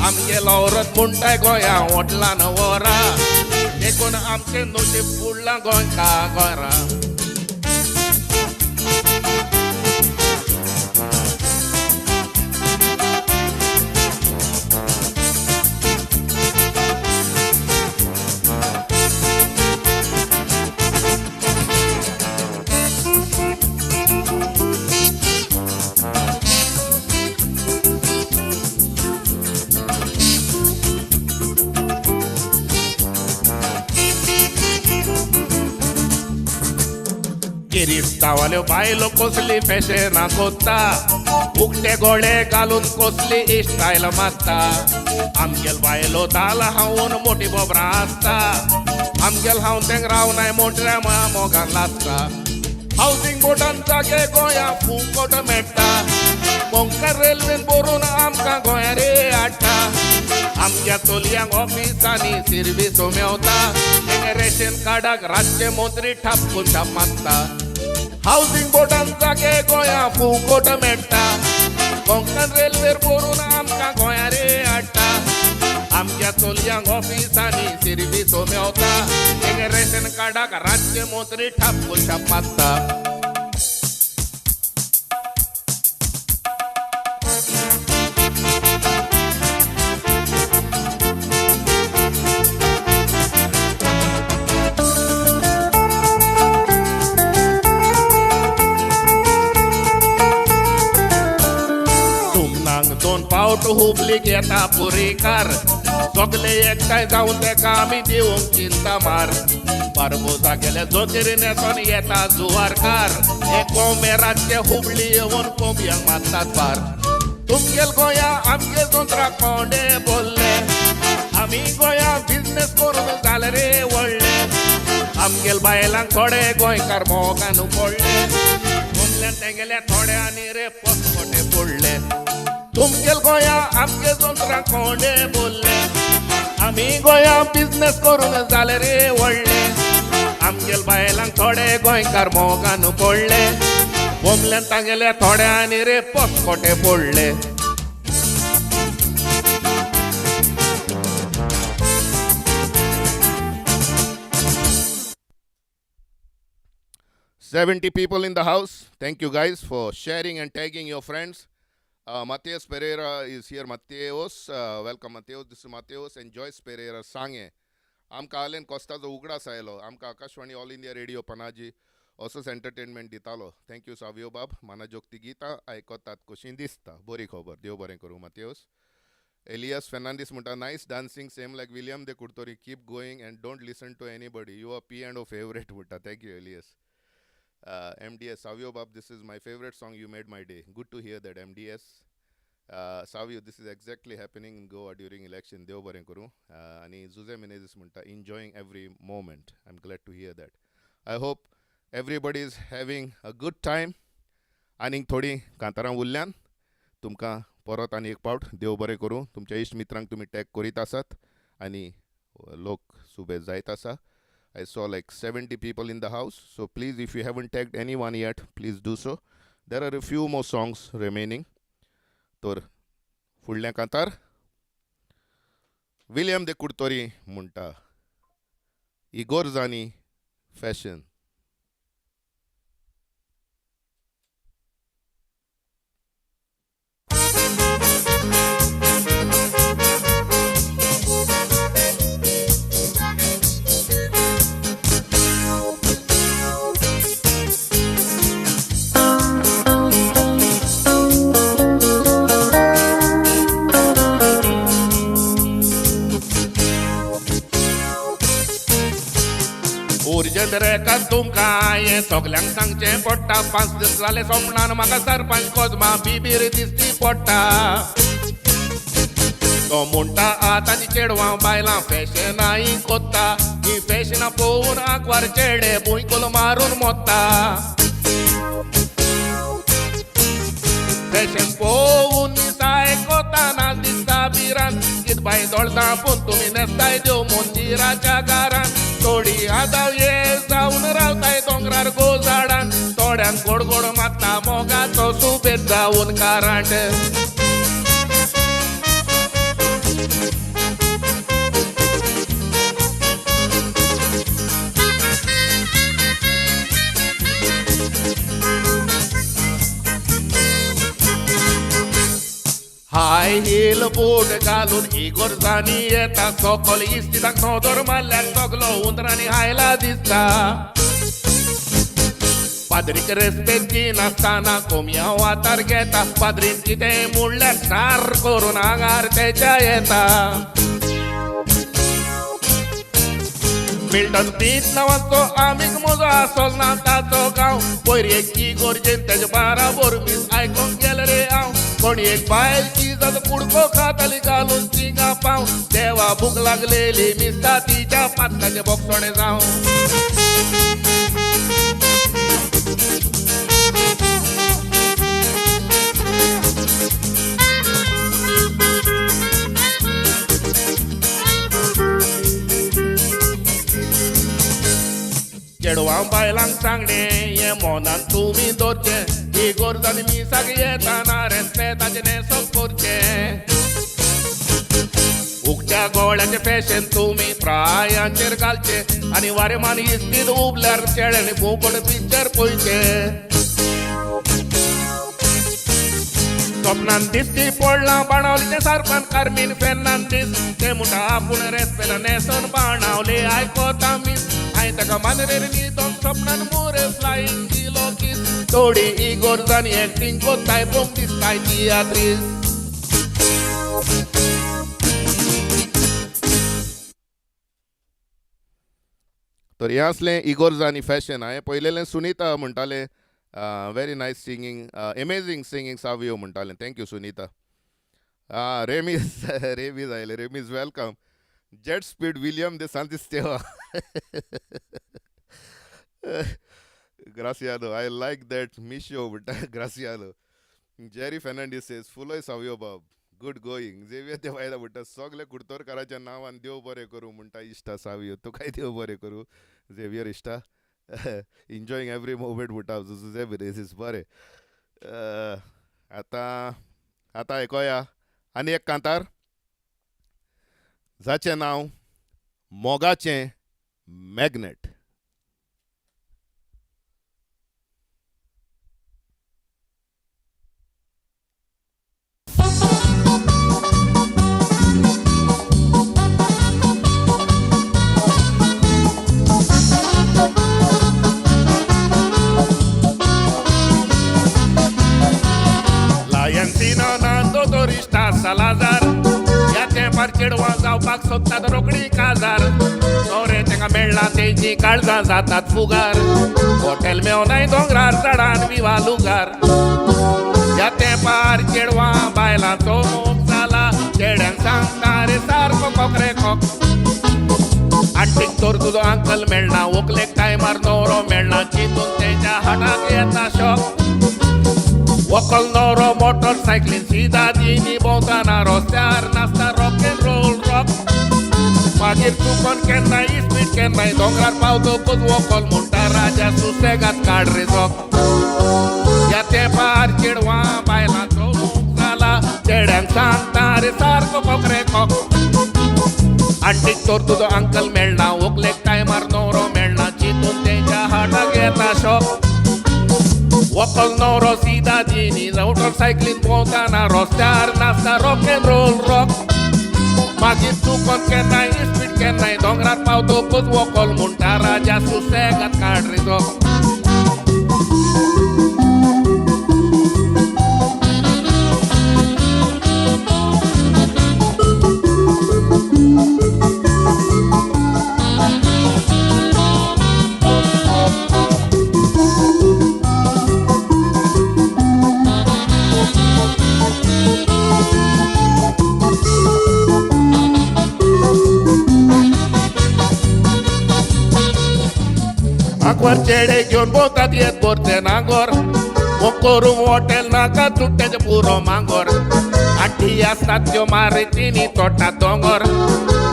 आमगेलो औरत म्हणटाय गोंया वटला नवरा. देखून आमचें नशीब फुडलां गोंयका घरा. किरिस्तांवाल्यो बायलो कसली फॅशनां कोत्ता. उकते गोळे घालून कसली स्टायल मारता. आमगेल बायलो दाल हांवून मोटी बोबरां आसता. आमगेल हांव तेंक रावनाय मोटऱ्या मोगान लागता. हावजींग बोर्डान जागे गोंया फुकट मेळटा. कोंकण रेल्वेन भरून आमकां गोंया रे हाडटा. आमच्या चलयांक ऑफिसांनी सिर्वीसो मेवता. तेंगे रेशन कार्डाक रातचे मंत्री ठापकून छाप मारता. हावजींग बोर्डान जागे गोंया फुकट मेळटा. कोंकण रेल्वेर भरून आमकां गोंया रे हाडटा. आमच्या चलयांक ऑफिसांनी सिर्वीसो मेवता. तेंगे रेशन कार्डाक रातचे मंत्री ठापकून छाप मारता. दोन पावट हुबलीक येता पुरीकार. सगले एकठांय जावन तेका आमी दिवंक चिंता मार. बारबोजा गेले जोतेर न्हेसोन येता जुवारकार. हे कोंबे रातचे हुबळी येवन कोंबयांक मारतात फार. तुमगेल गोंया आमगेल तंत्राक कोंडे बोल्ले. आमी गोंया बिजनेस करून जाले रे व्हडले. आमगेल बायलांक थोडे गोंयकार मोगान पडले. तुमल्यान तेगेल्या थोड्यांनी रे पसपटे पडले. तुमगेल गोंया आमगे तंत्रां कोंडे बोल्ले. आमी गोंया बिजनेस करून जाले रे व्हडले. आमगेल बायलांक थोडे गोंयकार मोगान पडले. बोमल्यान तांगेल्या थोड्यांनी रे पसकोटे पडले. 70 people in the house. Thank you guys for sharing and tagging your friends. Mateus Pereira is here. Mateus, welcome Mateus. This is Mateus and Joyce Pereira Sange. आमकां आलेन कोस्ताचो उगडास आयलो. आमकां Akashvani all India radio Panaji असोच entertainment दितालो. Thank you Savio बाब. मानाजोगती गितां आयकतात कशीं दिसता. बरी खबर. देव बरें करूं मातेवस. एलियस फेर्नांडीस म्हणटा nice dancing same like William de Curtorim, keep going and don't listen to anybody, you are P and O favourite म्हणटा. Thank you Elias. M D S Savio बाब, this is my favourite song, you made my day. Good to hear that M D S. Savio, this is exactly happening in Goa during election. देव बरें करूं. आनी जुजे मिनेझीस म्हणटा enjoying every moment. I am glad to hear that. I hope everybody is having a good time. आनीक थोडीं कांतारां उरल्यान तुमकां परत आनी एक पावट देव बरें करूं. तुमच्या इश्ट मित्रांक तुमी टॅग करीत आसात आनी लोक सुबेज जायत आसा. I saw like 70 people in the house, so please if you haven't tagged anyone yet, please do so. There are a few more songs remaining. तर फुडलें कांतार विलियम दे कुडतोरी म्हणटा इगोर्जानी फॅशन. उर्जेंत रेखान तुमकां हें सगल्यांक सांगचें पडटा. 5 दीस जाले सोपणान म्हाका सरपंच कोजमा बिबीर दिसती पडटा. तो म्हणटा आतांची चेडवां बायलां फॅशनां कोत्ता, ही फॅशनां पळोवन आंकवार चेडे भुंयकोल मारून मोत्ता. फॅशन पळोवन मिसाय कोताना दिसता बिरान, कित बाय दोळदां पूण तुमी नेसताय देव मंदिराच्या घरान. थोडी आदाव ये जावन रावताय दोंगरार गो झाडान, थोड्यांक गोड गोड मारता मोगाचो सुबेज जावन कारांट. हाय हील बूट घालून इगोर्जानी येता, सोकोल इस्तिदाक नदर मारल्यार सगलो उंदरांनी हायला दिसता. पाद्रीक रेस्पेद दिनासतना कोमयाव आतार घेता, पाद्रीन कितें म्हणल्यार सार करून आंगार तेच्या येता. मिल्टन पीत नांवाचो आमीग म्हजो आसलो ना ताचो गांव, पयर एक इगोर्जेन तेजे बाराबर मीस आयकोंक गेलें रे हांव. कोण एक बायल चिजाचो कुडको खाताली घालून चिंगा पाव, देवा भूक लागलेली मिस्ता तिच्या पातकाचें बोगसणें जावं. चेडवां बायलांक सांगणें हें मनान तुमी दवरचें, इगोर्जानी मिसाक येताना रेस्पेदाचें न्हेसप करचें. उकत्या गोळ्याचें फॅशन तुमी प्रायांचेर घालचें आनी वारेमान इस्तीद उबल्यार चेड्यांनी फुकट पिक्चर पळयचें. सपनान दिसती पडलां बाणावलीचें सरपंच कार्मीन फेर्नांदीस, ते म्हणटा आपूण रेस्पेदा न्हेसोन बाणावले आयकोता मीस. हांवें ताका मानरेर न्हिदोन सपनान मोरे फ्लायींग दिलो कीस, थोडी इगोर्जानी एक्टींग कोत्ताय पळोवंक दिसताय तियात्रीस. तर हें आसलें इगोर्जानी फॅशन. हांवें पळयलेलें सुनीता म्हणटालें very nice singing, amazing singing Savio म्हणटालें. Thank you Sunita. Remis Remis आयले. Remis welcome. Jet speed William de Santisteva. Graciano, I like that Meesho म्हणटा ग्रासियानो. जेरी फेर्नांडीस सेज फुलोय सावियो बाब, गुड गोईंग. झेवियर दे वायदा म्हणटा सगळे कुडतोरकाराच्या नांवान देव बरें करूं म्हणटा इश्टा सावियो, तुकाय देव बरें करूं झेवियर इश्टा. एन्जॉईंग एवरी मुवमेंट म्हणटा जुजे मिनेझीस. बरें, आतां आतां आयकोया आनी एक कांतार जाचें नांव मोगाचें मॅग्नेट. Thank you. तेंपार चेडवां जावपाक सोदतात रोखडी काजार. न्हवरे तेंका मेळना तेंची काळजां जातात फुगार. हॉटेल मेवनाय दोंगरार चडान विवा लुगार. ह्या तेंपार चेडवां बायलांचो मोग जाला. चेड्यांक सांगता रे सारको कोकरे कोक. आंटीक तर तुजो अंकल मेळना, व्हंकलेक टायमार न्हवरो मेळना, चिंतून तेच्या हाडाक येता शॉक. व्हंकल न्हवरो मोटरसायकलीन सिदादीनी भोंवतना रस्त्यार नाचता रॉक एंड रोल रॉक. मागीर चुकोन केन्नाय इस्पीड केन्नाय दोंगरार पावतकूच व्हंकल म्हणटा राजा सुसेगाद काड रे जोक. ह्या तेंपार चेडवां बायलांचो मोग जाला. चेड्यांक सांगता रे सारको कोकरे कोक. आंटीक तर तुजो अंकल मेळना, व्हंकलेक टायमार न्हवरो मेळना, चिंतून तेंच्या हाडाक येता शॉक. व्हंकल न्हवरो सिदादीनी मोटरसायकलीन भोंवतना रस्त्यार नाचता रॉक एंड रोल रॉक. मागीर चुकोन केन्नाय इस्पीड केन्नाय दोंगरार पावतकूच व्हंकल म्हणटा राजा सुसेगाद काड रे जोक. आंकवार चेडे घेवन भोंवतात येत भरचे नांगोर. मोग करूंक हॉटेल नाका चुट्ट्याचें पुरो मांगोर. आठी आसतात त्यो मारुतींनी चोडटात दोंगोर.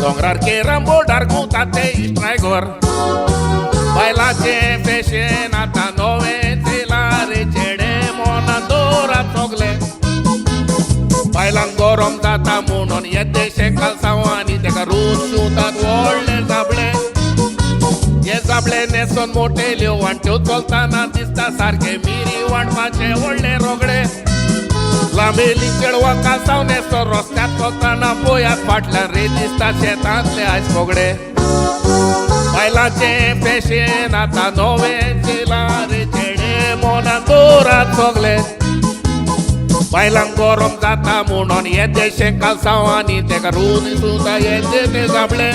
दोंगरार केरम बोर्डार घुंवतात ते इश्ट्रायगर. बायलांचें फॅशन आतां नवें चयलां रे चेडे मोना दवरात सगले. बायलांक गरम जाता म्हणून येदेशें कालसांवांनी तेका रोज शिंवतात व्हडले जाबळे. हे जाबळे न्हेसोन मोटेल्यो वांट्यो चलतना दिसता सारके मिरी वांटपाचे व्हडले रोगडे. लांबेली चेडवां कालसांव न्हेसोन रस्त्यार चलतना पळयात फाटल्यान रे दिसता शेतांतले आयज कोगडे. बायलांचें फॅशन आतां नवें चयलां रे चेडे मोना दवरात सगले. बायलांक गरम जाता म्हणून येदेशें कालसांवांनी तेका रोज सुद्दां येदे ते जाबळे.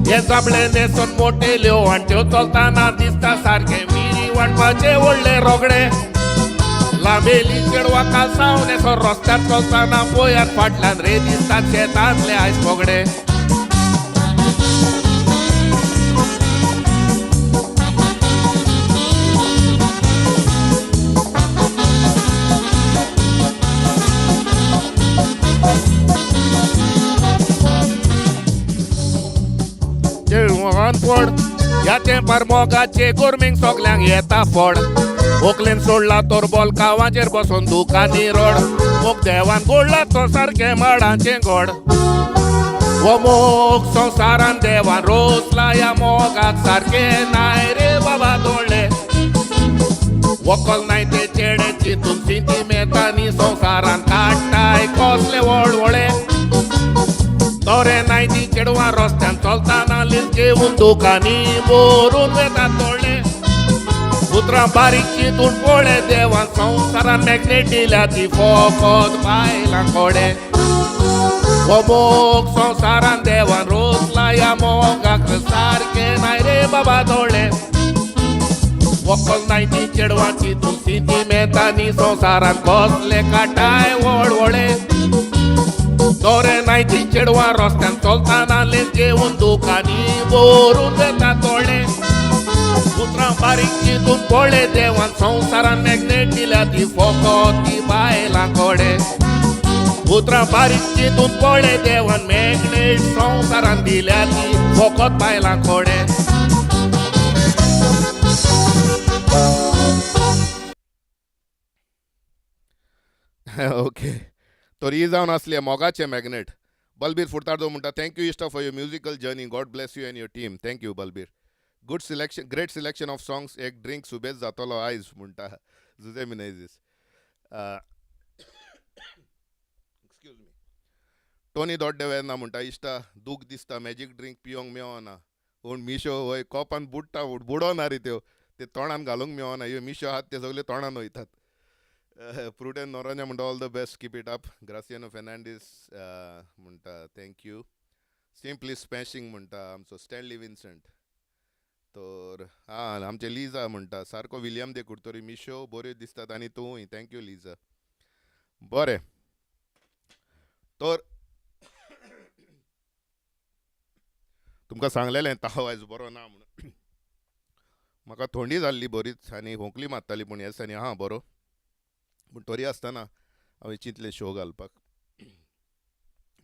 हे जाबळे न्हेसोन मोटेल्यो वांट्यो चलतना दिसता सारके मिरी वांटपाचे व्हडले रोगडे. लांबेली चेडवां कालसांव न्हेसोन रस्त्यार चलतना पळयात फाटल्यान रे दिसतात शेतांतले आयज कोगडे. चेडवान पड ह्या तेंपार मोगाचे गोरमेंक सगल्यांक येता फड. व्हंकलेन सोडला तर बोलकावाचेर बसून दुकानी रड. मोग देवान गोडला तो सारकें माडाचें गोड. हो मोग संवसारान देवान रोसला ह्या मोगाक सारकें नाय रे बाबा दोळ्ळे. व्हंकल नाय ते चेडे चिंतून सिंतिमेंतांनी संवसारान काडटाय कसले वळवळे. न्हवरे नाय ती चेडवां रस्त्यान चलतना लीस घेवन दुकानी भरून वेतात तोडले. उतरां बारीक चिंतून पळय देवान संवसारान मॅग्नेट दिल्या ती फकत बायलां कोडे. हो मोग संवसारान देवान रोसला ह्या मोगाक सारकें नाय रे बाबा दोळे. व्हंकल नाय ती चेडवां चिंतून सिंतिमेंतांनी संवसारान कसले काडटाय वळवळे. न्हवरे नाय ती चेडवां रस्त्यान चलतना लेस घेवन दुकानी भरून वेतात तोडले. उतरां बारीक चिंतून पळय देवान संवसारान मॅग्नेट दिल्या ती फकत ती बायलां कोडे. उतरां बारीक चिंतून पळय देवान मॅग्नेट संवसारान दिल्या ती फकत बायलां कोडे. ओके, तर ही जावन आसली मोगाचें मॅग्नेट. बलबीर फुर्तादो म्हणटा thank you इश्टा for your musical journey. God bless you and your team. Thank you Balbir. Good selection, great selection of songs. एक ड्रिंक सुबेज जातलो आयज म्हणटा Jose Menezes. Excuse me. Tony Dodde Verna म्हणटा इश्टा दूख दिसता मॅजीक ड्रिंक पियोंक मेवना पूण मिशो वय कोपान बुडटा, बुडोना रे त्यो, ते तोंडान घालूंक मेवना. ह्यो मिशो आहात ते सगळे तोंडान वयतात. प्रुडन नोरोन्या म्हणटा all the best, keep it up. Graciano Fernandes म्हणटा thank you. Simply smashing म्हणटा आमचो स्टॅनली विन्संट. तर आं आमचें लिजा म्हणटा सारको विलियम दे कुडतोरी मिशो बऱ्यो दिसतात आनी तूंय. Thank you Liza. बरें, तर तुमकां सांगलेलें ताव आयज बरो ना म्हणून. म्हाका थंडी जाल्ली बरीच आनी खोंकली मारताली, पूण ह्या दिसांनी आहा बरो. पूण तरी आसतना हांवें चिंतलें शो घालपाक.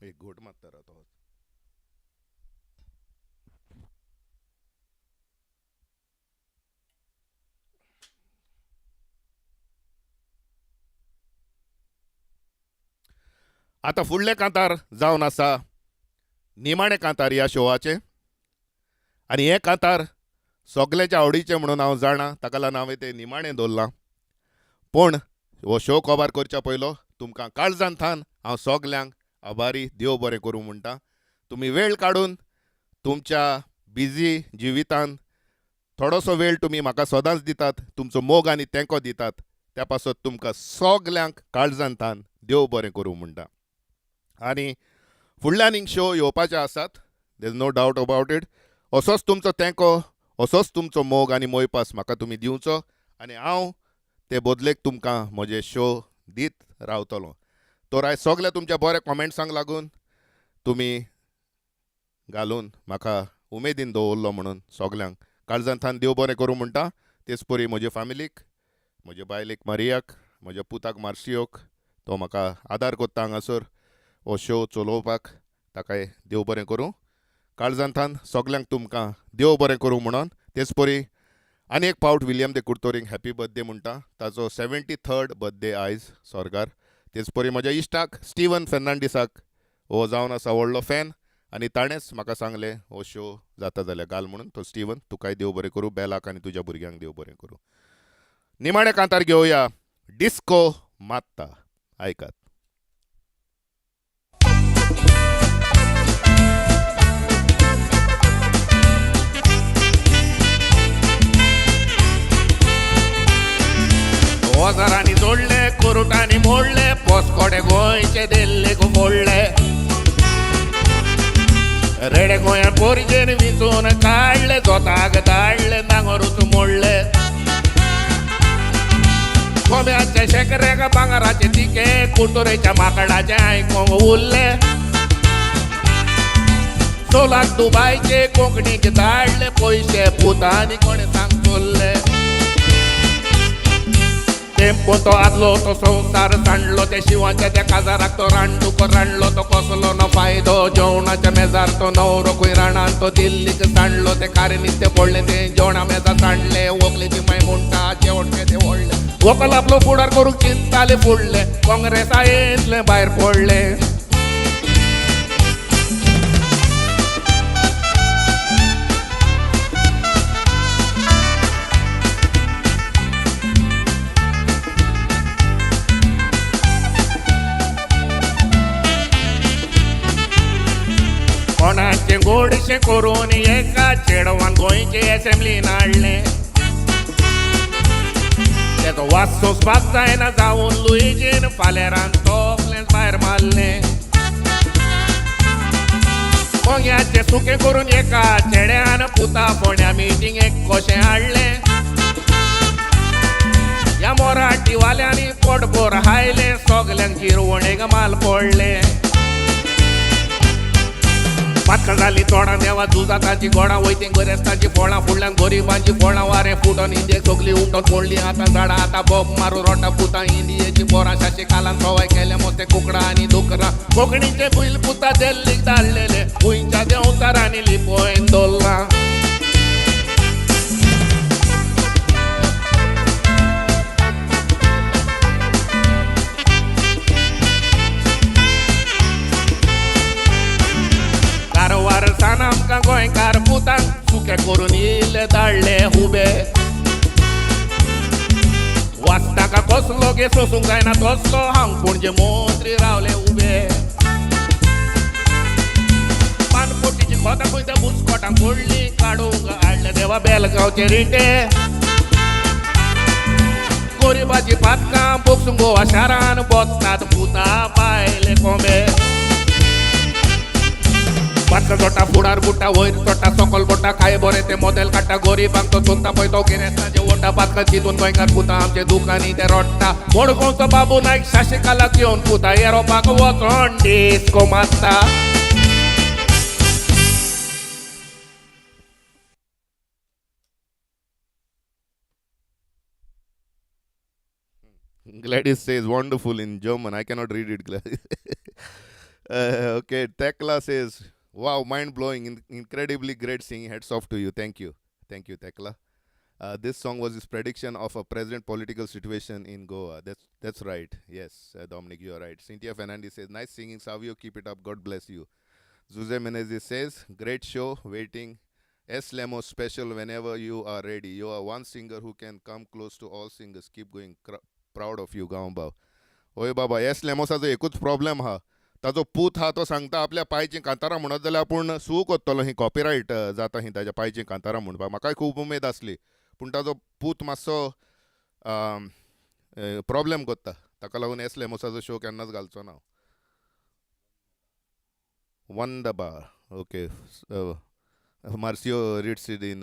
एक घोट मारता रावता. आतां फुडलें कांतार जावन आसा निमाणें कांतार ह्या शोवाचें, आनी हें कांतार सगळ्यांच्या आवडीचें म्हणून हांव जाणा, ताका लागून हांवें तें निमाणें दवरलां. पूण हो शो कवर करच्या पयलो तुमकां काळजान थान हांव सगल्यांक आभारी, देव बरें करूं म्हणटा. तुमी वेळ काडून तुमच्या बिजी जिवितान थोडोसो वेळ तुमी म्हाका सदांच दितात, तुमचो मोग आनी तेंको दितात, त्या पासत तुमकां सगल्यांक काळजान थान देव बरें करूं म्हणटा. आनी फुडल्या आनीक शो येवपाचे आसात, there is no doubt about it. असोच तुमचो तेंको, असोच तुमचो मोग आनी मोयपास म्हाका तुमी दिवचो आनी हांव ते बदलेक तुमकां म्हजे शो दीत रावतलो. तर आयज सगल्या तुमच्या बऱ्या कॉमेंट्सांक लागून तुमी घालून म्हाका उमेदीन दवरलो म्हणून सगल्यांक काळजान थान देव बरें करूं म्हणटा. तेच परी म्हजे फामिलीक, म्हजे बायलेक मारियाक, म्हज्या पुताक मार्सियोक, तो म्हाका आदार कोत्ता हांगासर हो शो चलोवपाक, ताकाय देव बरें करूं. काळजान थान सगल्यांक तुमकां देव बरें करूं म्हणून. तेच परी आनी एक पावट विलियम दे कुडतोरीक हॅपी बर्थडे म्हणटा, ताचो 73rd birthday आयज स्वर्गार. तेच परी म्हज्या इश्टाक स्टिवन फेर्नांडीसाक, हो जावन आसा व्हडलो फॅन आनी ताणेंच म्हाका सांगलें हो शो जाता जाल्यार घाल म्हणून. तो स्टिवन तुकाय देव बरें करूं, बेलाक आनी तुज्या भुरग्यांक देव बरें करूं. निमाणे कांतार घेवया, डिस्को मात्ता, आयकात. ओजारांनी जोडले, कोरुटांनी मोडले, पोसकोडे गोंयचे दिल्लीक फोडले, रेडे गोंयान पोरजेन विंचून काडले, जोताक धाडले, नांगरूच मोडले, कोंब्याचे शेकऱ्याक भांगराचे तिके, कुर्तोरेच्या माकडाचे आयकोंक उरले, सोलाक दुबायचे कोंकणीक धाडले, पयशे पुतांनी कोणें सांग चोरले, टेम्पो तो आदलो तो संवसार सांडलो, त्या शिवाच्या त्या काजाराक तो रांडुको रांडलो, तो कसलो ना फायदो, जेवणाच्या मेजार तो नवरो खंय राणान तो दिल्लीक सांडलो, ते खारें नुस्तें पडलें तें जेवणा मेजार सांडलें, वोकलेची माय म्हणटा जेवण केदें व्हडलें, वोकल आपलो फुडार करूंक चिंताले फुडलें, काँग्रेसा येतलें भायर पडलें. कोणाचें गोडशें करून एका चेडवान गोंयचे एसेंब्लीन हाडलें, तेजो वास सोंसपाक जायना जावन लुईजीन फालेरान तोपलेंच भायर मारलें, कोंग्याचें सुकें करून एका चेड्यान पुता फोंड्या मिटिंगेक कशें हाडलें, ह्या मराठीवाल्यांनी पोटभर हायलें, सगल्यांक जिरवणेक माल पडलें, पातकां जालीं तोंडां देवा झुजां तांची गोडां वयतीं गोरेस्तांची फळां फुडल्यान गरिबांची फळां वारें फुटोन इंडियेक सगलीं उमटोन पडलीं आतां झाडां आतां बोब मारून रोटां पुतां इंडियेची बोरां शाशी कालान सवाय केलें मोस्ते कुकडां आनी दुकरां, कोंकणीचे बैल पुता दिल्लीक धाडलेले गोंयच्या देंवचारांनी लिपोवन दवरलां. कारवार सान आमकां गोंयकार पुतांक सुके करून इल्ले धाडले हुबे, वाचताका कसलो गे सोसूंक जायना तसलो हांव पणजे मंत्री रावले उबे, पानपोटीची खोतां खंय त्या बुस्कोटांक पडली काडूंक हाडले देवा बेलगांवचे रिंटे, गरिबाची पातकां बोगसूंक गोवा शारान बसतात पुता बायले कोंबे. पातकां जोडटा, फुडार बुडटा, वयर चडटा, सकल पडटा, काय बरें ते मोदेल काडटा, गरिबांक तो चोरता, पळय तो गिरेस्तांचे ओडटा. पातकां चिंतून गोंयकार पुता आमचे दुकानी ते रडटा. मडगांवचो बाबू नायक शाशिकालाक घेवन पुता येरोपाक वचोन डिस्को मारता. Gladys says wonderful in German. I cannot read it, Gladys. Okay, Tekla says, wow, mind blowing, incredibly great singing. Hats off to you. Thank you. Thank you, Tekla. This song was his prediction of a present political situation in Goa. That's right. Yes, Dominic, you are right. Cynthia Fernandez says, nice singing, Savio. Keep it up. God bless you. Zuze Menezes says, great show. Waiting. S. Lemo special whenever you are ready. You are one singer who can come close to all singers. Keep going. Proud of you, गांवबाब. होय बाबा, S लेमोसाचो एकूच problem आहा, ताजो पूत आहा तो सांगता आपल्या पायचीं कांतारां म्हणत जाल्यार आपूण सू कोत्तलो, ही कॉपिरायट जाता ही ताज्या पायचीं कांतारां म्हणपाक. म्हाकाय खूब उमेद आसली, पूण ताजो पूत मातसो प्रॉब्लेम कोत्ता, ताका लागून एस लेमोसाचो शो केन्नाच घालचो ना. Wunderbar. Okay, Marcio reads it in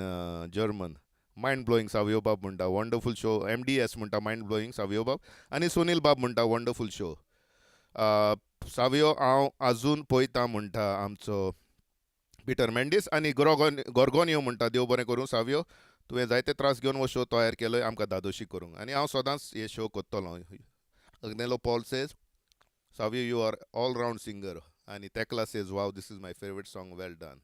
German. Mind blowing Savio बाब म्हणटा, वंडरफूल शो. एमडीएस म्हणटा, मायंड ब्लोईंग सावियो बाब. आनी सुनील बाब म्हणटा, वंडरफूल शो सावियो, हांव आजून पळयता म्हणटा आमचो पिटर मेंडीस. आनी गोरगोनियो म्हणटा, देव बरें करूं सावियो, तुवें जायते त्रास घेवन हो शो तयार केलो आमकां धादोशी करूंक आनी हांव सदांच हे शो करतलो. Agnelo Paul says, Savio, you are all round singer. आनी Tekla says, wow, this is my favourite song, well done.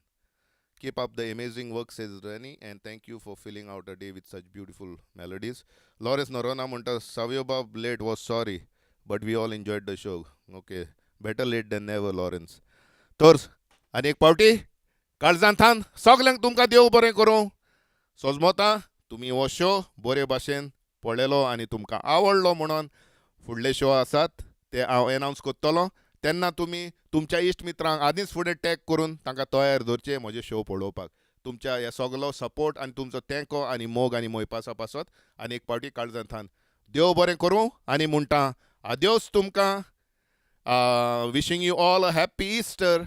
Keep up the amazing work, says Rani, and thank you for filling out a day with such beautiful melodies. Lawrence Norona म्हणटा, Savio Bob late was sorry, but we all enjoyed the show. Okay, better late than never, Lawrence. तर आनी एक पावटी काळजांतान सगल्यांक तुमकां देव बरें करूं. सोजमोता तुमी हो शो बरे भाशेन पळयलो आनी तुमकां आवडलो म्हणून. फुडले शो आसात ते हांव एनावन्स करतलो, तेन्ना तुमी तुमच्या इश्ट मित्रांक आदींच फुडें टॅग करून तांकां तयार दवरचे म्हजे शो पळोवपाक. तुमच्या ह्या सगलो सपोर्ट आनी तुमचो तेंको आनी मोग आनी मोयपासा पासत आनी एक पावटी काळजांतान देव बरें करूं आनी म्हणटा आद्योस तुमकां. Wishing you all a happy Easter.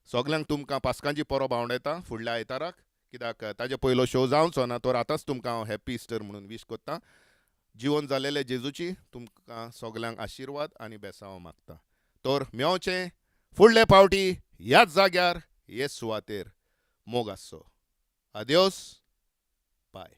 सगल्यांक तुमकां पास्कांची परब आवडयता फुडल्या आयताराक, कित्याक ताजे पयलो शो जावचो ना, तर आतांच तुमकां हांव हॅप्पी इस्टर म्हणून वीश करता. जिवन जालेले जेजूची तुमकां सगल्यांक आशिर्वाद आनी बेसांव मागता. तर मेवचें फुडले पावटी ह्याच जाग्यार, हे सुवातेर. मोग आसचो. आद्योस, बाय.